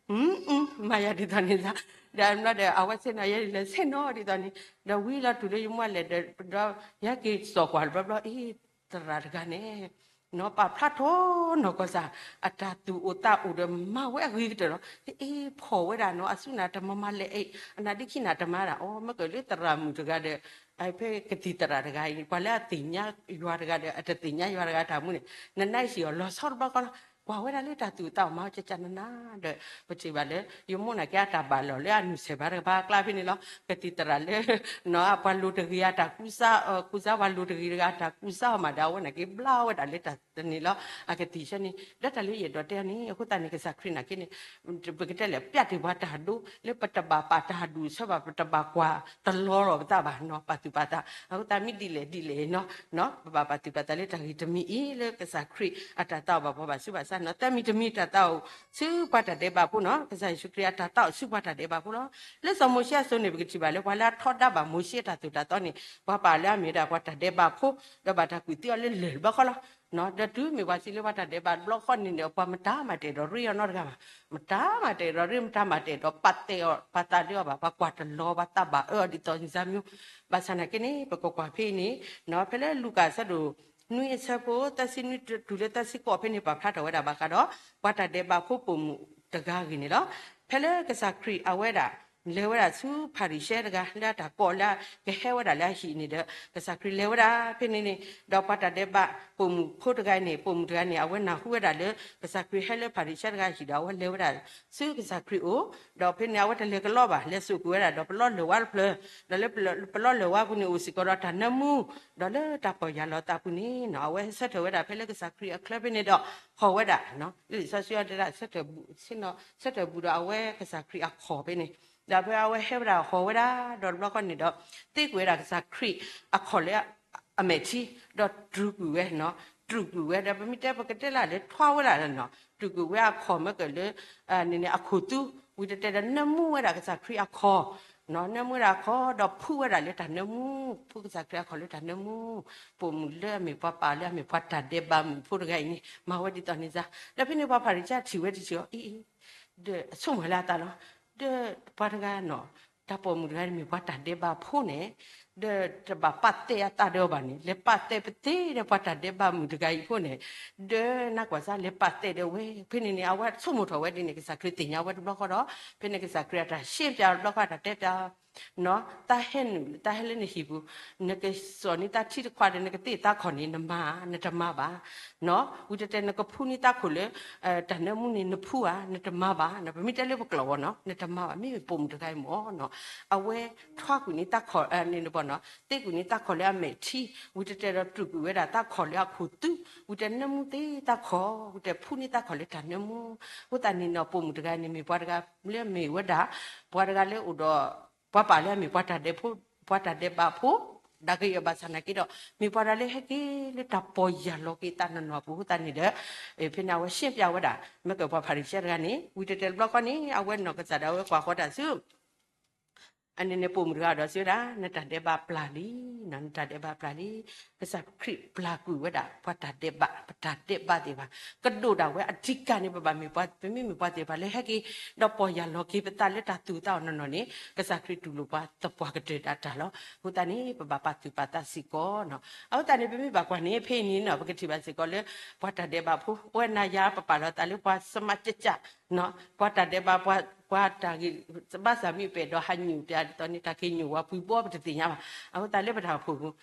မၤယၤဒ်သိးန့ၣ်သး ဒီးဘျီဒီး အဝဲဆ့ၣ်နီၤယဲလဲၤဆ့ၣ်နီၤဒ်သိးန့ၣ် ဒီးဝံၤလီၤတုၤလၢယမိၢ်လဲၤဒီး ဒီးယဟဲက့ၤစိာ်ကွၢ်တဘျီဘျီ အ့ၣ် သရၣ်တဂၤန့ၣ် နီၢ်ပာ်ဖျါထီၣ်နီၢ်ကီၢ်စၢ် အတၢ်သူၣ်အိၣ်သးအိၣ်ဒီးမၤဝဲအဂ့ၤကတၢၢ်လီၤ. အ့ၣ် ဖီၣ်ဝဲဒၣ်နီၢ် အစုန့ၣ် တမၤမၤလဲၣ်အံၤ အနၤဒ်ခံန့ၣ်တမၤဒၣ် အိ မ့ၢ်ကလၢသရၣ်မုၣ်တဂၤဒီး ဖဲကသံၣ်သရၣ်တဂၤအံၤ ပှၤလၢအသ့ၣ်ညါယွၤတဂၤဒီး အတသ့ၣ်ညါယွၤတဂၤတၢ်မူန့ၣ် နနၢ်ဟံၣ်အီၤလီၤဆီတဘျီဃီလီၤ. ကွၢ်ဝဲဒၣ်လၢတၢ်သူၣ်အိၣ်သးအိၣ်မၤအီၤကကနနၤဒီး ပထံၣ်ဘၣ်လၢ ယမိၢ်နာ်က့အတၢ်ဘၣ်လီၤလၢအနုာ်ဆဲးဘၣ်တကပၤအကျါဖဲန့ၣ်လီၤ. ကသံၣ်သရၣ်လၢ နီၢ် ပှၤလိၤတဂ့ၤအတၢ်ကူစါ ကူစါပှၤလိၤတဂ့ၤတဂၤအတၢ်ကူစါအီၤမးဒီး အဝဲနာ်က့ဘျါဝဲဒၣ်လၢတၢ်တန့ၣ်လီၤ. အကသံၣ်ဆၢန့ၣ် ဒီးတၢ်လၢယအဲၣ်ဒိးတဲအီၤန့ၣ် အဃိသတးန့ၣ်ကစၢ်ခရံာ်နာ်က့န့ၣ် ပကတဲလဲၣ် ပျၢ်တ့ၢ်ပှၤတၢ်ဒိ လၢပတဘၣ်ပာ်တၢ်ဒူၣ်ဆၢဘၣ် ပတဘၣ်ကွၢ်တလီၤလီၤပသးဘၣ်နီၢ် ပာ်သူၣ်ပာ်သး အဃိသတးမ့ၢ်ဒ်လဲၣ်ဒ်လဲၣ်နီၢ် ပဘၣ်ပာ်သူၣ်ပာ်သးလၢတၢ်ဂ့ၤတမံၤအံၤ လၢကစၢ်ခရံာ်အတၢ်သးအိၣ်ဘၣ်ပှၤဘၣ်ဆူးဘၣ်ဆါနီၢ် တမံၤတမံၤတၢ်သးအိၣ်ဆူပှၤတၢ်ဒဲးဘးဖိနီၢ် ကစၢ်ယ့ၣ်ၡူးခရံာ်အတၢ်သးအိၣ်ဆူပှၤတၢ်ဒဲးဘးဖိလီၤ. လၢစီၤမိၤၡ့အစိၤန့ၣ် ပကထံၣ်ဘၣ်လၢ ပှၤလၢအထီဒါဘၣ်မိၤၡ့အတၢ်သိၣ်တၢ်သီန့ၣ် ပှၤပာ်လၢအမ့ၢ်ဝဲဒၣ်ပှၤတၢ်ဒဲးဘးဖိ ဒီးဘၣ်တၢ်ကူၣ်သံအီၤလၢလၢၢ်တဘျီဃီလီၤ. ဒီးတုၤမ့ၢ်ပှၤစံးလၢပှၤတၢ်ဒဲးဘးတဘျီဃီန့ၣ်ဒီး ပှၤမတၤမၤတအဲၣ်ဒိးရ့အီၤနီတဂၤဘၣ် မတၤမၤတအဲၣ်ဒိးရ့ မတၤမၤတအဲၣ်ဒိးပာ်သးလၢအီၤဘၣ် ပှၤကွၢ်တလီၤ ပှၤသးဘၣ်အၢအီၤဒ်သိးန့ၣ်စၢ်မံၤ ဘၣ်ဆၣ်နာ်က့န့ၣ် ပကကွၢ်ဖဲအံၤန့ၣ် ဖဲလၢလူၤကၣ်အဆၢဒိၣ်နွံအဆၢဖိ သၢဆံနွံတုၤလၢသၢဆံဃိးဖဲန့ၣ် ပာ်ဖျါထီၣ်ဝဲဒၣ်ဘၣ်ဃးဒီး ပှၤတၢ်ဒဲးဘးဖိပိာ်မုၣ်တဂၤအဂ့ၢ်န့ၣ်လီၤ. ဖဲလၢကစၢ်ခရံာ်အဝဲဒၣ် လဲၤဝဲဒၣ်ဆူဖၤရံၤၡဲတဂၤ လၢအတၢ်ကိးလၢကဟဲဝဲဒၣ်လၢအဟံၣ်န့ၣ်ဒီး ကစၢ်ခရံာ်လဲၤဝဲဒၣ်ဖဲန့ၣ်န့ၣ်, ဒီးပှၤတၢ်ဒဲးဘးပိာ်မုၣ်ဖိတဂၤန့ၣ် ပိာ်မုၣ်တဂၤန့ၣ် အဝဲနၢ်ဟူဝဲဒၣ်လၢ ကစၢ်ခရံာ်ဟဲလၢဖၤရံၤၡဲတဂၤဟံၣ်ဒီး အဝဲလဲၤဝဲဒၣ်ဆူကစၢ်ခရံာ်အိၣ်, ဒီးဖဲန့ၣ် အဝဲတလဲၤကလီဘၣ်, လဲၤစိာ်ကွံာ်ဝဲဒၣ်ဒီးပလီလၢၢ်ဝါတဖျၢၣ်, ဒီးလၢပလီလၢၢ်ဝါပူၤန့ၣ် အိၣ်စ့ၢ်ကီးဒီးတၢ်နၢမူ, ဒီးလၢတၢ်ပီၢ်ယၢ်လီၤသးပူၤန့ၣ်နီၤ အဝဲဆၢထၢၣ်ဝဲဒၣ်ဖဲလၢကစၢ်ခရံာ်အချၢဖဲန့ၣ်ဒီး ဟီၣ်ဝဲဒၣ်, လံာ်စီဆှံတဲဒၣ် ဆၢထၢၣ်ဘူး, ဆၢထၢၣ်ဘူးဒီးအဝဲကစၢ်ခရံာ်အခီၣ်ဖဲန့ၣ်, ဒီးဖဲအဝဲဟဲဝဲဒၣ်ဟီၣ်ဝဲဒၣ် ဒီးတဘျီဃီန့ၣ်ဒီး သ့ကွံာ်ဝဲဒၣ်ကစၢ်ခရံာ်အခီၣ်လၢအမဲာ်ထံ, ဒီးတြူာ်ကွံာ်ဝဲနီၤ, တြူာ်ကွံာ်ဝဲဒီး ပမ့ၢ်တဲပကတဲလၢလၢထွါဝဲဒၣ်နီၤ, တြူာ်ကွံာ်ဝဲအခီၣ်မ့ၢ်ကလၢ န့ၣ်န့ၣ် အခိၣ်သူ, ဝံၤတတဲဒီးနၢမူဝဲဒၣ်ကစၢ်ခရံာ်အခီၣ်, နၢမူဝဲဒၣ်အခီၣ် ဒီးဖှူဝဲဒၣ်လၢတၢ်နၢမူ, ဖှူကစၢ်ခရံာ်အခီၣ်လၢတၢ်နၢမူ, ပိာ်မုၣ်လၢအမ့ၢ်ပှၤပာ်လၢအမ့ၢ်ပှၤတၢ်ဒဲးဘးမုၣ်ဖိတဂၤအံၤန့ၣ် မၤဝဲဒ်သိးန့ၣ်စါ, ဒီးဖဲန့ၣ်ပှၤဖၤရံၤၡဲထံၣ်ဝဲတထံၣ်အီၤ အံၤ ဒီးအဆိကမိၣ်လၢအသးလီၤ, ဒီးပှၤတဂၤနီၤ, တၢ်ပိာ်မုၣ်တဂၤန့ၣ်မ့ၢ်ပှၤတၢ်ဒဲးဘးဖိန့ၣ်, ဒီးတဘၣ်ပာ်သဲအသးဒီးအီၤဘၣ်န့ၣ် လဲၤပာ်သဲပသ့ဒီးပှၤတၢ်ဒဲးဘးမုၣ်တဂၤအံၤဖိန့ၣ်, ဒီးနကွၢ်စါ လဲၤပာ်သဲဒီးဝဲ, ဖဲန့ၣ်န့ၣ် အဝဲဆိကမိၣ်ထီၣ်ဝဲဒ်န့ၣ် ကစၢ်ခရံာ်သ့ၣ်ညါဝဲတဘျီဃီဒီး ဖဲန့ၣ်ကစၢ်ခရံာ်အတၢ်ရှင်းပြတဘျီဃီ တၢ်တဲပြ နီၤ, တၢ်ဟဲနုာ် တၢ်ဟဲလၢနဟံၣ်ပူၤ, နကစိာ်န့ၢ်တၢ်ထံတခွးဒီး နကသ့ၣ်သးခီၣ်န့ၣ် နမၤဧါ, နတမၤဘၣ်, နီၤ, ဝံၤတတဲ နကဖှူန့ၢ်တၢ်ခိၣ်လၢ တၢ်နၢမူန့ၣ် နဖှူဧါ, နတမၤဘၣ်, ပမ့ၢ်တဲလၢပကျိာ်ဘၣ်နီၤ နတမၤဘၣ်, မ့မ့ၢ်ပိာ်မုၣ်တဂၤအံၤမ့ၢ်နီၤ, အဝဲထွါကွံာ်န့ၢ်တၢ်ခိၣ် န့ၣ်ဘၣ်နီၤ, သ့ကွံာ်န့ၢ်တၢ်ခိၣ်လၢအမဲာ်ထံ, ဝံၤတတဲဒီးတြူာ်ကွံာ်ဝဲဒၣ်တၢ်ခိၣ်လၢအခိၣ်သူ, ဝံၤတတဲနၢမူသ့တၢ်ခိၣ်, ဝံၤတတဲဖှူန့ၢ်တၢ်ခိၣ်လၢတၢ်နၢမူ, အဃိသတးန့ၣ်နီၤ ပိာ်မုၣ်တဂၤန့ၣ် မ့ၢ်ပှၤတဂၤလၢမ့ၢ်ဝဲဒၣ် ပှၤတဂၤလၢအိၣ်ဒီး ပှၤပာ်လၢအမ့ၢ်ပှၤတၢ်ဒဲးဖိ, ပှၤတၢ်ဒဲးဘးဖိ, ဒၣ်ကယဲၢ်ဘၣ်ဆၣ်နာ်က့ဒီး မ့ၢ်ပှၤတဂၤလၢဟဲက့ၤလၢတၢ်ပီၢ်ယၢ်လီၤက့ၤသးနီၢ်နီၢ်အပူၤအဃိသတးန့ၣ်ဒီး ဖဲန့ၣ်အဝဲရှင်းပြဝဲဒၣ် မ့ၢ်ကပှၤဖၤရံၤၡဲတဂၤန့ၣ် ဝံၤတတဲတဘျီဃီန့ၣ် အဝဲနီၢ်ကစၢ်ဒၣ်ဝဲကွၢ်ဃီတၢ်ဆူ အန့ၣ်န့ၣ် ပိာ်မုၣ်တဂၤဒီးစံးဝဲဒၣ် နတၢ်ဒဲးဘးပျၢ်လံ, နတၢ်ဒဲးဘးပျၢ်လံ, ကစၢ်ခရံာ်ပျၢ်ကွံာ်ဝဲဒၣ် ပှၤတၢ်ဒဲးဘး, ပတၢ်ဒဲးဘးသ့ၣ်တဖၣ်, ကဒိၣ်ဒၣ်ဝဲအဓိကန့ၣ် ပဘၣ်မ့ၢ်ပှၤ, ပမ့ၢ်မ့ၢ်ပှၤသ့ၣ်တဖၣ်လၢဟဲက့ၤ ဒီးပီၢ်ယၢ်လီၤက့ၤပသးလၢတၢ်သူၣ်အသးအီၤနီၢ်နီၢ်န့ၣ် ကစၢ်ခရံာ်တူၢ်လိာ်ပှၤသပှၢ်ကတၢၢ်ဒၣ်တၢ်လီၤ. အဃိသတးန့ၣ် ပဘၣ်ပာ်သူၣ်ပာ်သးစ့ၢ်ကီးနီၤ. အဃိသတးန့ၣ် ပမ့ၢ်ဘၣ်ကွၢ်န့ၣ် ဖဲအံၤန့ၣ်နီၤ ပကထံၣ်ဘၣ်စ့ၢ်ကီးလၢ ပှၤတၢ်ဒဲးဘးဖိ အဝဲနၤယၤပပာ်လီၤသးလၢပှၤစမးကၠးကၠး ပှၤတၢ်ဒဲးဘး ပှၤတၢ်ဂ့ၢ် ဘၣ်ဆၣ်မ့ၢ်ပအဲၣ်ဒိးဟးညူးပဒ်သိးန့ၣ် တၢ်က့ၤညူးဝဲပှၤဘီပတသ့ၣ်ညါဘၣ်. အဃိသတးလၢပတၢ်အိၣ်ဖှိၣ်ပူၤ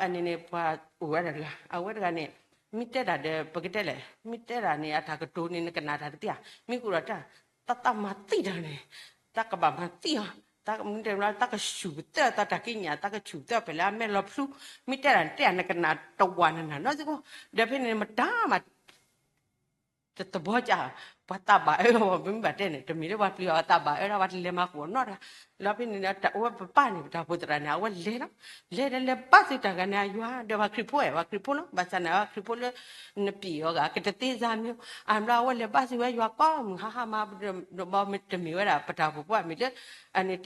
အန့ၣ်န့ၣ် ပှၤအိၣ်ဝဲဒၣ်တဂၤ အဝဲတဂၤန့ၣ် မ့ၢ်တဲတၢ်ဒီး ပကတဲလဲၣ် မ့ၢ်တဲတၢ်န့ၣ် အတၢ်ကတိၤန့ၣ် နကနၣ်တၢ်တသ့ဧါ. မ့ၢ်ကအိၣ်ဒီးတၢ် တၢ်သးမၤသံတၢ်န့ၣ် တၢ်ကဘၣ်မၤသံအီၤ တၢ်မ့ၢ်တဲတၢ် တၢ်ကဆူၣ်ကသၢသး တၢ်က့ညၣ် တၢ်ကဆူၣ်ကသၢဖဲလဲၣ် အမဲာ်လီၤဖျူ မ့ၢ်တဲတၢ်န့ၣ် တဲနကနၣ်တဝာ်နနၤနီတစ့ၢ်ကီး ဒီးဖဲန့ၣ် မတၤမး တသဘီကၢ် ပှၤသးဘၣ်အၢထီၣ် ပမ့ၢ်ဘၣ်တဲန့ၣ် တမ့ၢ်လၢပှၤပျံၤအီၤ ပှၤသးဘၣ်အၢထီၣ် ပှၤတလဲၤမၤဃိာ်နီတဂၤ လီၤဖဲန့ၣ် တၢ်အိၣ်ဝဲပပၢ်န့ၣ် ပတၢ်အိၣ်ဖှိၣ်သရၣ်န့ၣ် အဝဲလဲၤလီၤ လဲၤဒီးလဲၤဘါထုတၢ်ဂၤန့ၣ် အယွၤ ဒီးပှၤခရံာ်ဖိဝဲ ပှၤခရံာ်ဖိလီၤ ဘၣ်ဆၣ်န့ၣ် ပှၤခရံာ်ဖိလၢ နပျံၤအီၤဂၤ ကတသ့စါမ့ၢ် အဘျီအဝဲလဲၤဘါထုဝဲယွၤကိးမုၢ်ဟါဟါမး တမ့ၢ်ဝဲဒၣ်ပတၢ်အိၣ်ဖှိၣ်ဖိ မ့ၢ်လၢ အန့ၣ်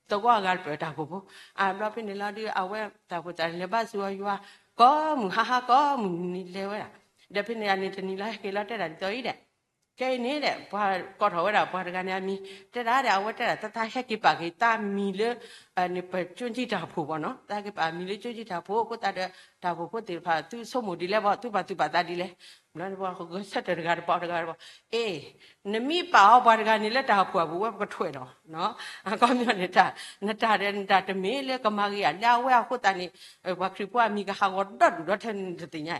သဝီအဂၤတဖျၢၣ်တၢ်အိၣ်ဖှိၣ်ဖိ အဘျီဖဲန့ၣ်လီၤဒီး အဝဲတၢ်အိၣ်ဖှိၣ်သရၣ်လဲၤဘါထုဝဲယွၤ ကိးမုၢ်ဟါဟါ ကိးမုၢ်နံၤလဲၤဝဲဒၣ် ဒီးဖဲန့ၣ် အန့ၣ်တနံၤလီၤ ဟဲက့ၤလီၤတဲဒၣ်ဒ်သိးအံၤဒဲး ခဲအံၤန့ၣ်ဒဲး ပှၤကိးထီၣ်ဝဲဒၣ်ပှၤတဂၤန့ၣ်အမံၤ တဲဒၣ်ဒီး အဝဲတဲဒၣ် တၢ်တၢ်ဟဲက့ၤပာ်က့ၤတၢ်မံၤလၢ န့ၣ် ပကၠိကၠံတၢ်အိၣ်ဖှိၣ်ဘၣ်နီၤ တၢ်ဟဲက့ၤပာ်မံၤလၢကၠိကၠံတၢ်အိၣ်ဖှိၣ် အဃိသတးဒီး တၢ်အိၣ်ဖှိၣ်ဖိသ့ၣ်တဖၣ် သုဆိကမိၣ်ဒ်လဲၣ်ဘၣ် သုပာ်သူၣ်ပာ်သးဒ်လဲၣ် ဘျီန့ၣ်ပှၤဂဲၤဆၢထၢၣ်တဂၤတပှၤတဂၤတပှၤ အ့ နမ့ၢ်ပာ်အီၤပှၤတဂၤန့ၣ်လၢတၢ်အိၣ်ဖှိၣ်အပူၤ ဝဲပကထွဲးဒီး အခီပညီန့ၣ် နတၢ်ဒီး နတၢ်တမ့ၢ်လၢကမၤဂ့ၤဧါ လၢအဝဲအဃိသတးန့ၣ် ပှၤခရံာ်ဖိအမံၤကဟးဂီၤဒီဒူၣ်ဒီထၢန့ၣ်တသ့ၣ်ညါ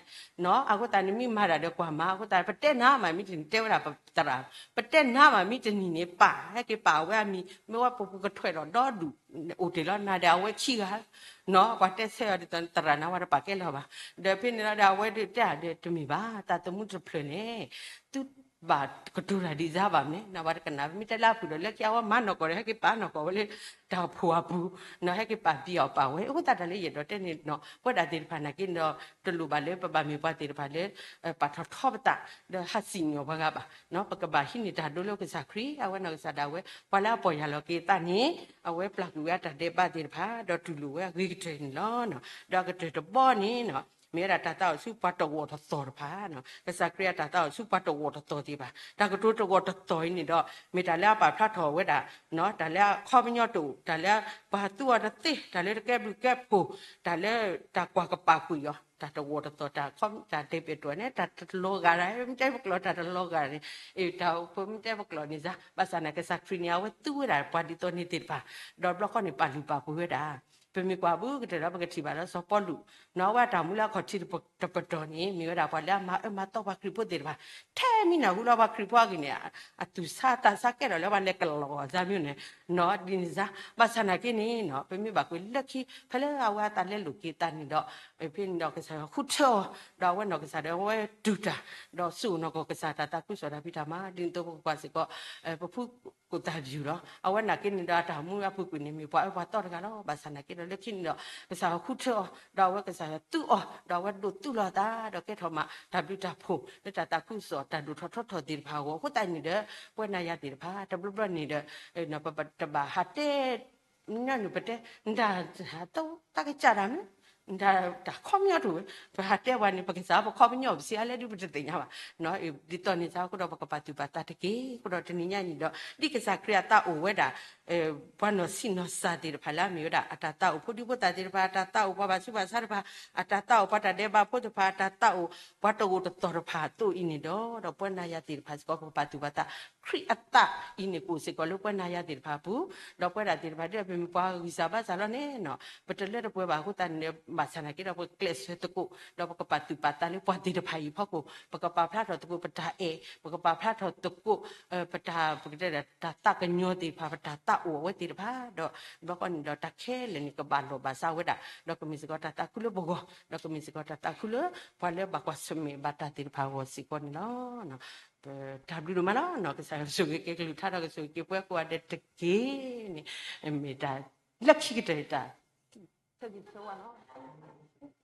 အဃိသတးန့ၣ် မ့ၢ်မၤတၢ်ဒီးကွၢ်မၤ အဃိသတး ပတဲနၤမးမ့ၢ်တနံၤ တဲဝဲဒၣ်ပသရၣ် ပတဲနၤမးမ့ၢ်တနံၤန့ၣ် ပာ် ဟဲက့ၤပာ်ဝဲအမံၤ မ့ၢ်ဝဲပကထွဲးဒီးဒီဒူၣ် အိၣ်တ့ၢ်လီၤ နၤဒီးအဝဲခံဂၤ ပှၤတဲဆၢအီၤဒ်သိး သရၣ်န့ၣ် ဝဲတပာ်ကဲလၢၤဘၣ် ဒီးဖဲန့ၣ်လီၤဒီး အဝဲဒၣ်တဲဒီးတမ့ၢ်ဘၣ် တၢ်သမူတဖျၢၣ်န့ၣ် သု ဘၣ်ကတိၤတၢ်ဒ်စါဘၣ်မ့ၢ် နဘၣ်တကနၣ် ပမ့ၢ်တဲလၢအဖုၣ်ဒီးလၢခံ အဝဲမၤနီၢ်ကီၢ်ဒီး ဟဲက့ၤပာ်နီၢ်ကီၢ်ဝဲလၢ တၢ်အိၣ်ဖှိၣ်အပူၤ နီၢ်ဟဲက့ၤပာ်ဘံအီၤပာ်ဝဲ အဃိသတးတၢ်လၢယအဲၣ်ဒိးတဲန့ၣ်နီၢ် ပဝဲဒၣ်သ့ၣ်တဖၣ်နာ်က့ဒီး တလိၣ်ဘၣ်လၢပဘၣ်မ့ၢ်ပှၤသ့ၣ်တဖၣ်လၢ ပာ်ထီၣ်ထီပသး ဒီးဟးစံၣ်ညီၣ်ပှၤဂၤဘၣ် ပကဘၣ်ဟံးန့ၢ်တၢ်ဒိလၢကစၢ်ခရံာ် အဝဲနီၢ်ကစၢ်ဒၣ်ဝဲ ပှၤလၢအပီၢ်ယၢ်လီၤက့ၤသးန့ၣ် အဝဲပျၢ်ကွံာ်ဝဲအတၢ်ဒဲးဘးသ့ၣ်တဖၣ် ဒီးတူၢ်လိာ်ဝဲအဂ့ၤကတၢၢ်န့ၣ်လီၤ. ဒီးအကတၢၢ်တဘီန့ၣ်နီၢ် မ့ၢ်ဝဲဒၣ်တၢ်သးအိၣ်ဆူပှၤတဂီၢ်တသီၣ်တဖၣ်, ကစၢ်ခရံာ်အတၢ်သးအိၣ်ဆူပှၤတဂီၢ်တသီၣ်သ့ၣ်တဖၣ်, တၢ်ကတိၤတဂီၢ်တသီၣ်အံၤန့ၣ်ဒီး မ့ၢ်တၢ်လၢအပာ်ဖျါထီၣ်ဝဲဒၣ် တၢ်လၢအခီပညီတအိၣ်, တၢ်လၢပှၤသူအီၤတသ့, တၢ်လၢတကဲဘျုးကဲဖှိၣ်, တၢ်လၢတၢ်ကွၢ်ကပာ်ကွံာ်အီၤ, တၢ်တဂီၢ်တသီၣ်, တၢ်ခီ တၢ်ဒဲးပဲးတအိၣ်န့ၣ် တၢ်တလီၤဂာ်ဒၣ်, မ့ၢ်တဲပကျိာ် တၢ်တလီၤဂာ်န့ၣ်, တၢ်မ့ၢ်တဲပကျိာ်န့ၣ်စ့ၢ်, ဘၣ်ဆၣ်သနာ်က့ ကစၢ်ခရံာ်န့ၣ် အဝဲသူဝဲဒၣ်ပှၤဒ်သိးန့ၣ်သ့ၣ်တဖၣ်, ဒီးဘျီဃီန့ၣ် ပာ်လုၢ်ပာ်ပှ့ၤဝဲဒၣ် ပမ့ၢ်ကွၢ်ဘူးကတၢၢ်ဒီး ပကထံၣ်ဘၣ်လၢစီၤပီလူး, နီၢ်ဝဲတၢ်မူလၢအခီၣ်ထံးတပတီၢ်န့ၣ် မ့ၢ်ဝဲဒၣ်ပှၤလၢအမၤအၢမၤသီပှၤခရံာ်ဖိသ့ၣ်တဖၣ်, ထဲမံနၢ်ဟူလၢပှၤခရံာ်ဖိအဂ့ၢ်န့ၣ် အသူၣ်ဆါသးဆါကဲထီၣ်လၢပှၤလဲၤကလီၤအီၤစ့ၢ်မ့ၢ်န့ၣ်, နီၢ်ဒ်န့ၣ်စ့ၢ်, ဘၣ်ဆၣ်သနာ်က့န့ၣ် ပမ့ၢ်ဘၣ်ကွၢ်လၢခံ ဖဲလၢအဝဲအသးလဲလိာ်က့ၤသးန့ၣ်ဒီး ဖဲန့ၣ်ဒီးကစၢ်ယွၤဃုထၢအီၤ, ဒီးအဝဲနီၢ်ကစၢ်ဒီးအဝဲတူၢ်တၢ်, ဒီးစိာ်နီၢ်ကီၢ်ကစၢ်တၢ်သးခုကစီၣ်တၢ်ဖံးတၢ်မၤ, ဒ်သိးပကကွၢ်စ့ၢ်ကီး ပဖုကိၣ်သၣ်ယူၢ်လီၤ. အဝဲနာ်က့န့ၣ်ဒီးအတၢ်မူအပူၤကွံာ်န့ၣ် မ့ၢ်ပှၤအၢပှၤသီတဂၤလီၤ. ဘၣ်ဆၣ်သနာ်က့ဒီးလၢခံန့ၣ်ဒီး ကစၢ်ယွၤဃုထၢအီၤ, ဒီးအဝဲကစၢ်ယွၤသူအီၤ, ဒီးအဝဲဒိးသူလီၤအသး, ဒီးကဲထီၣ်မး တၢ်ဘျုးတၢ်ဖှိၣ်လၢတၢ်သးခုကစီၣ် တၢ်ဒိၣ်ထီၣ်ထီထီၣ်သ့ၣ်တဖၣ်အဂီၢ်, အဃိသတးန့ၣ်ဒီး ပဝဲနၤယၤသ့ၣ်တဖၣ် တဘျီဘျီန့ၣ်ဒီး ပတဘၣ်ဟးတဲ မ့ၢ်န့ၣ်ပတဲ နတၢ်သးကစၢ်တၢ်မ့ၢ် နတၢ်ခီပညီတအိၣ်ဝဲ, ပဟးတဲပှၤန့ၣ် ပကစၢ်ပခီပညီပစံးအါလဲၣ်ဒုးပတသ့ၣ်ညါဘၣ်. ဒ်သိးန့ၣ်စ့ၢ် အဃိဒီးပကပာ်သူၣ်ပာ်သးတက့ၢ်. အဃိဒီးတနံၤညါအံၤန့ၣ်ဒီး ဒ်ကစၢ်ခရံာ်အသးအိၣ်ဝဲဒၣ် ပှၤနီၢ်ဆံးနီၢ်စၢ်သ့ၣ်တဖၣ်လၢအမ့ၢ်ဝဲဒၣ် အတၢ်သးအိၣ်ဖိဒံဖိသၣ်သ့ၣ်တဖၣ်, အတၢ်သးအိၣ်ပှၤဘၣ်ဆူးဘၣ်ဆါတဖၣ်, အတၢ်သးအိၣ်ပှၤတၢ်ဒဲးဘးဖိတဖၣ်, အတၢ်သးအိၣ်ပှၤတဂိာ်တသီၣ်တဖၣ်အသိးအံၤန့ၣ်ဒီး ဒီးပဝဲနၤယၤသ့ၣ်တဖၣ်စ့ၢ်ကီး ပကပာ်သူၣ်ပာ်သး ခရံာ်အသးအံၤန့ၣ်ကအိၣ်စ့ၢ်ကီးလၢပဝဲနၤယၤသ့ၣ်တဖၣ်အပူၤ, ဒီးပဝဲဒၣ်သ့ၣ်တဖၣ်ဒီး ပမ့ၢ်ပှၤဂံၢ်စၢ်ဘါစၢ်လီၤန့ၣ် ပတလၢတပှဲၤဘၣ်အဃိသတးန့ၣ် ဘၣ်ဆၣ်သနာ်က့ဒီး ပကျဲးစၢးသကိး ဒီးပကပာ်သူၣ်ပာ်သးလၢပှၤသ့ၣ်တဖၣ်အံၤအဖီခိၣ်, ပကပာ်ဖျါထီၣ်သကိးပတၢ်အဲၣ်, ပကပာ်ဖျါထီၣ်သကိး ပတၢ် ပကတဲဒၣ် တၢ်သးကညီၤသ့ၣ်တဖၣ်, ပတၢ်သးအိၣ်အဝဲသ့ၣ်တဖၣ်, ဒီးဘျီဃီန့ၣ်ဒီးတၢ်ခဲလၢာ်န့ၣ် ကဘၣ်လိာ်ဘၣ်စးဝဲဒၣ်, ဒီးကမ့ၢ်စ့ၢ်ကီးတၢ်သးခုလၢပဂီၢ်, ဒီးကမ့ၢ်စ့ၢ်ကီးတၢ်သးခုလၢ ပှၤလၢဘၣ်ကွၢ်ဆၢၣ်မဲာ်ဘၣ်တၢ်သ့ၣ်တဖၣ်အဂီၢ်စ့ၢ်ကီးန့ၣ်လီၤ. တၢ်ဘျုးဒိၣ်မးလီၤ. ကစၢ်ယွၤကဆိၣ်ဂ့ၤက့ၤကလုၢ်ကထါဒီးကဆိၣ်ဂ့ၤက့ၤပှၤကိးဂၤဒဲးတက့ၢ်န့ၣ်, မ့ၢ်တၢ်လၢခံကတၢၢ်တၢ်ဆၢဂ့ၤဆၢဝါလီၤ.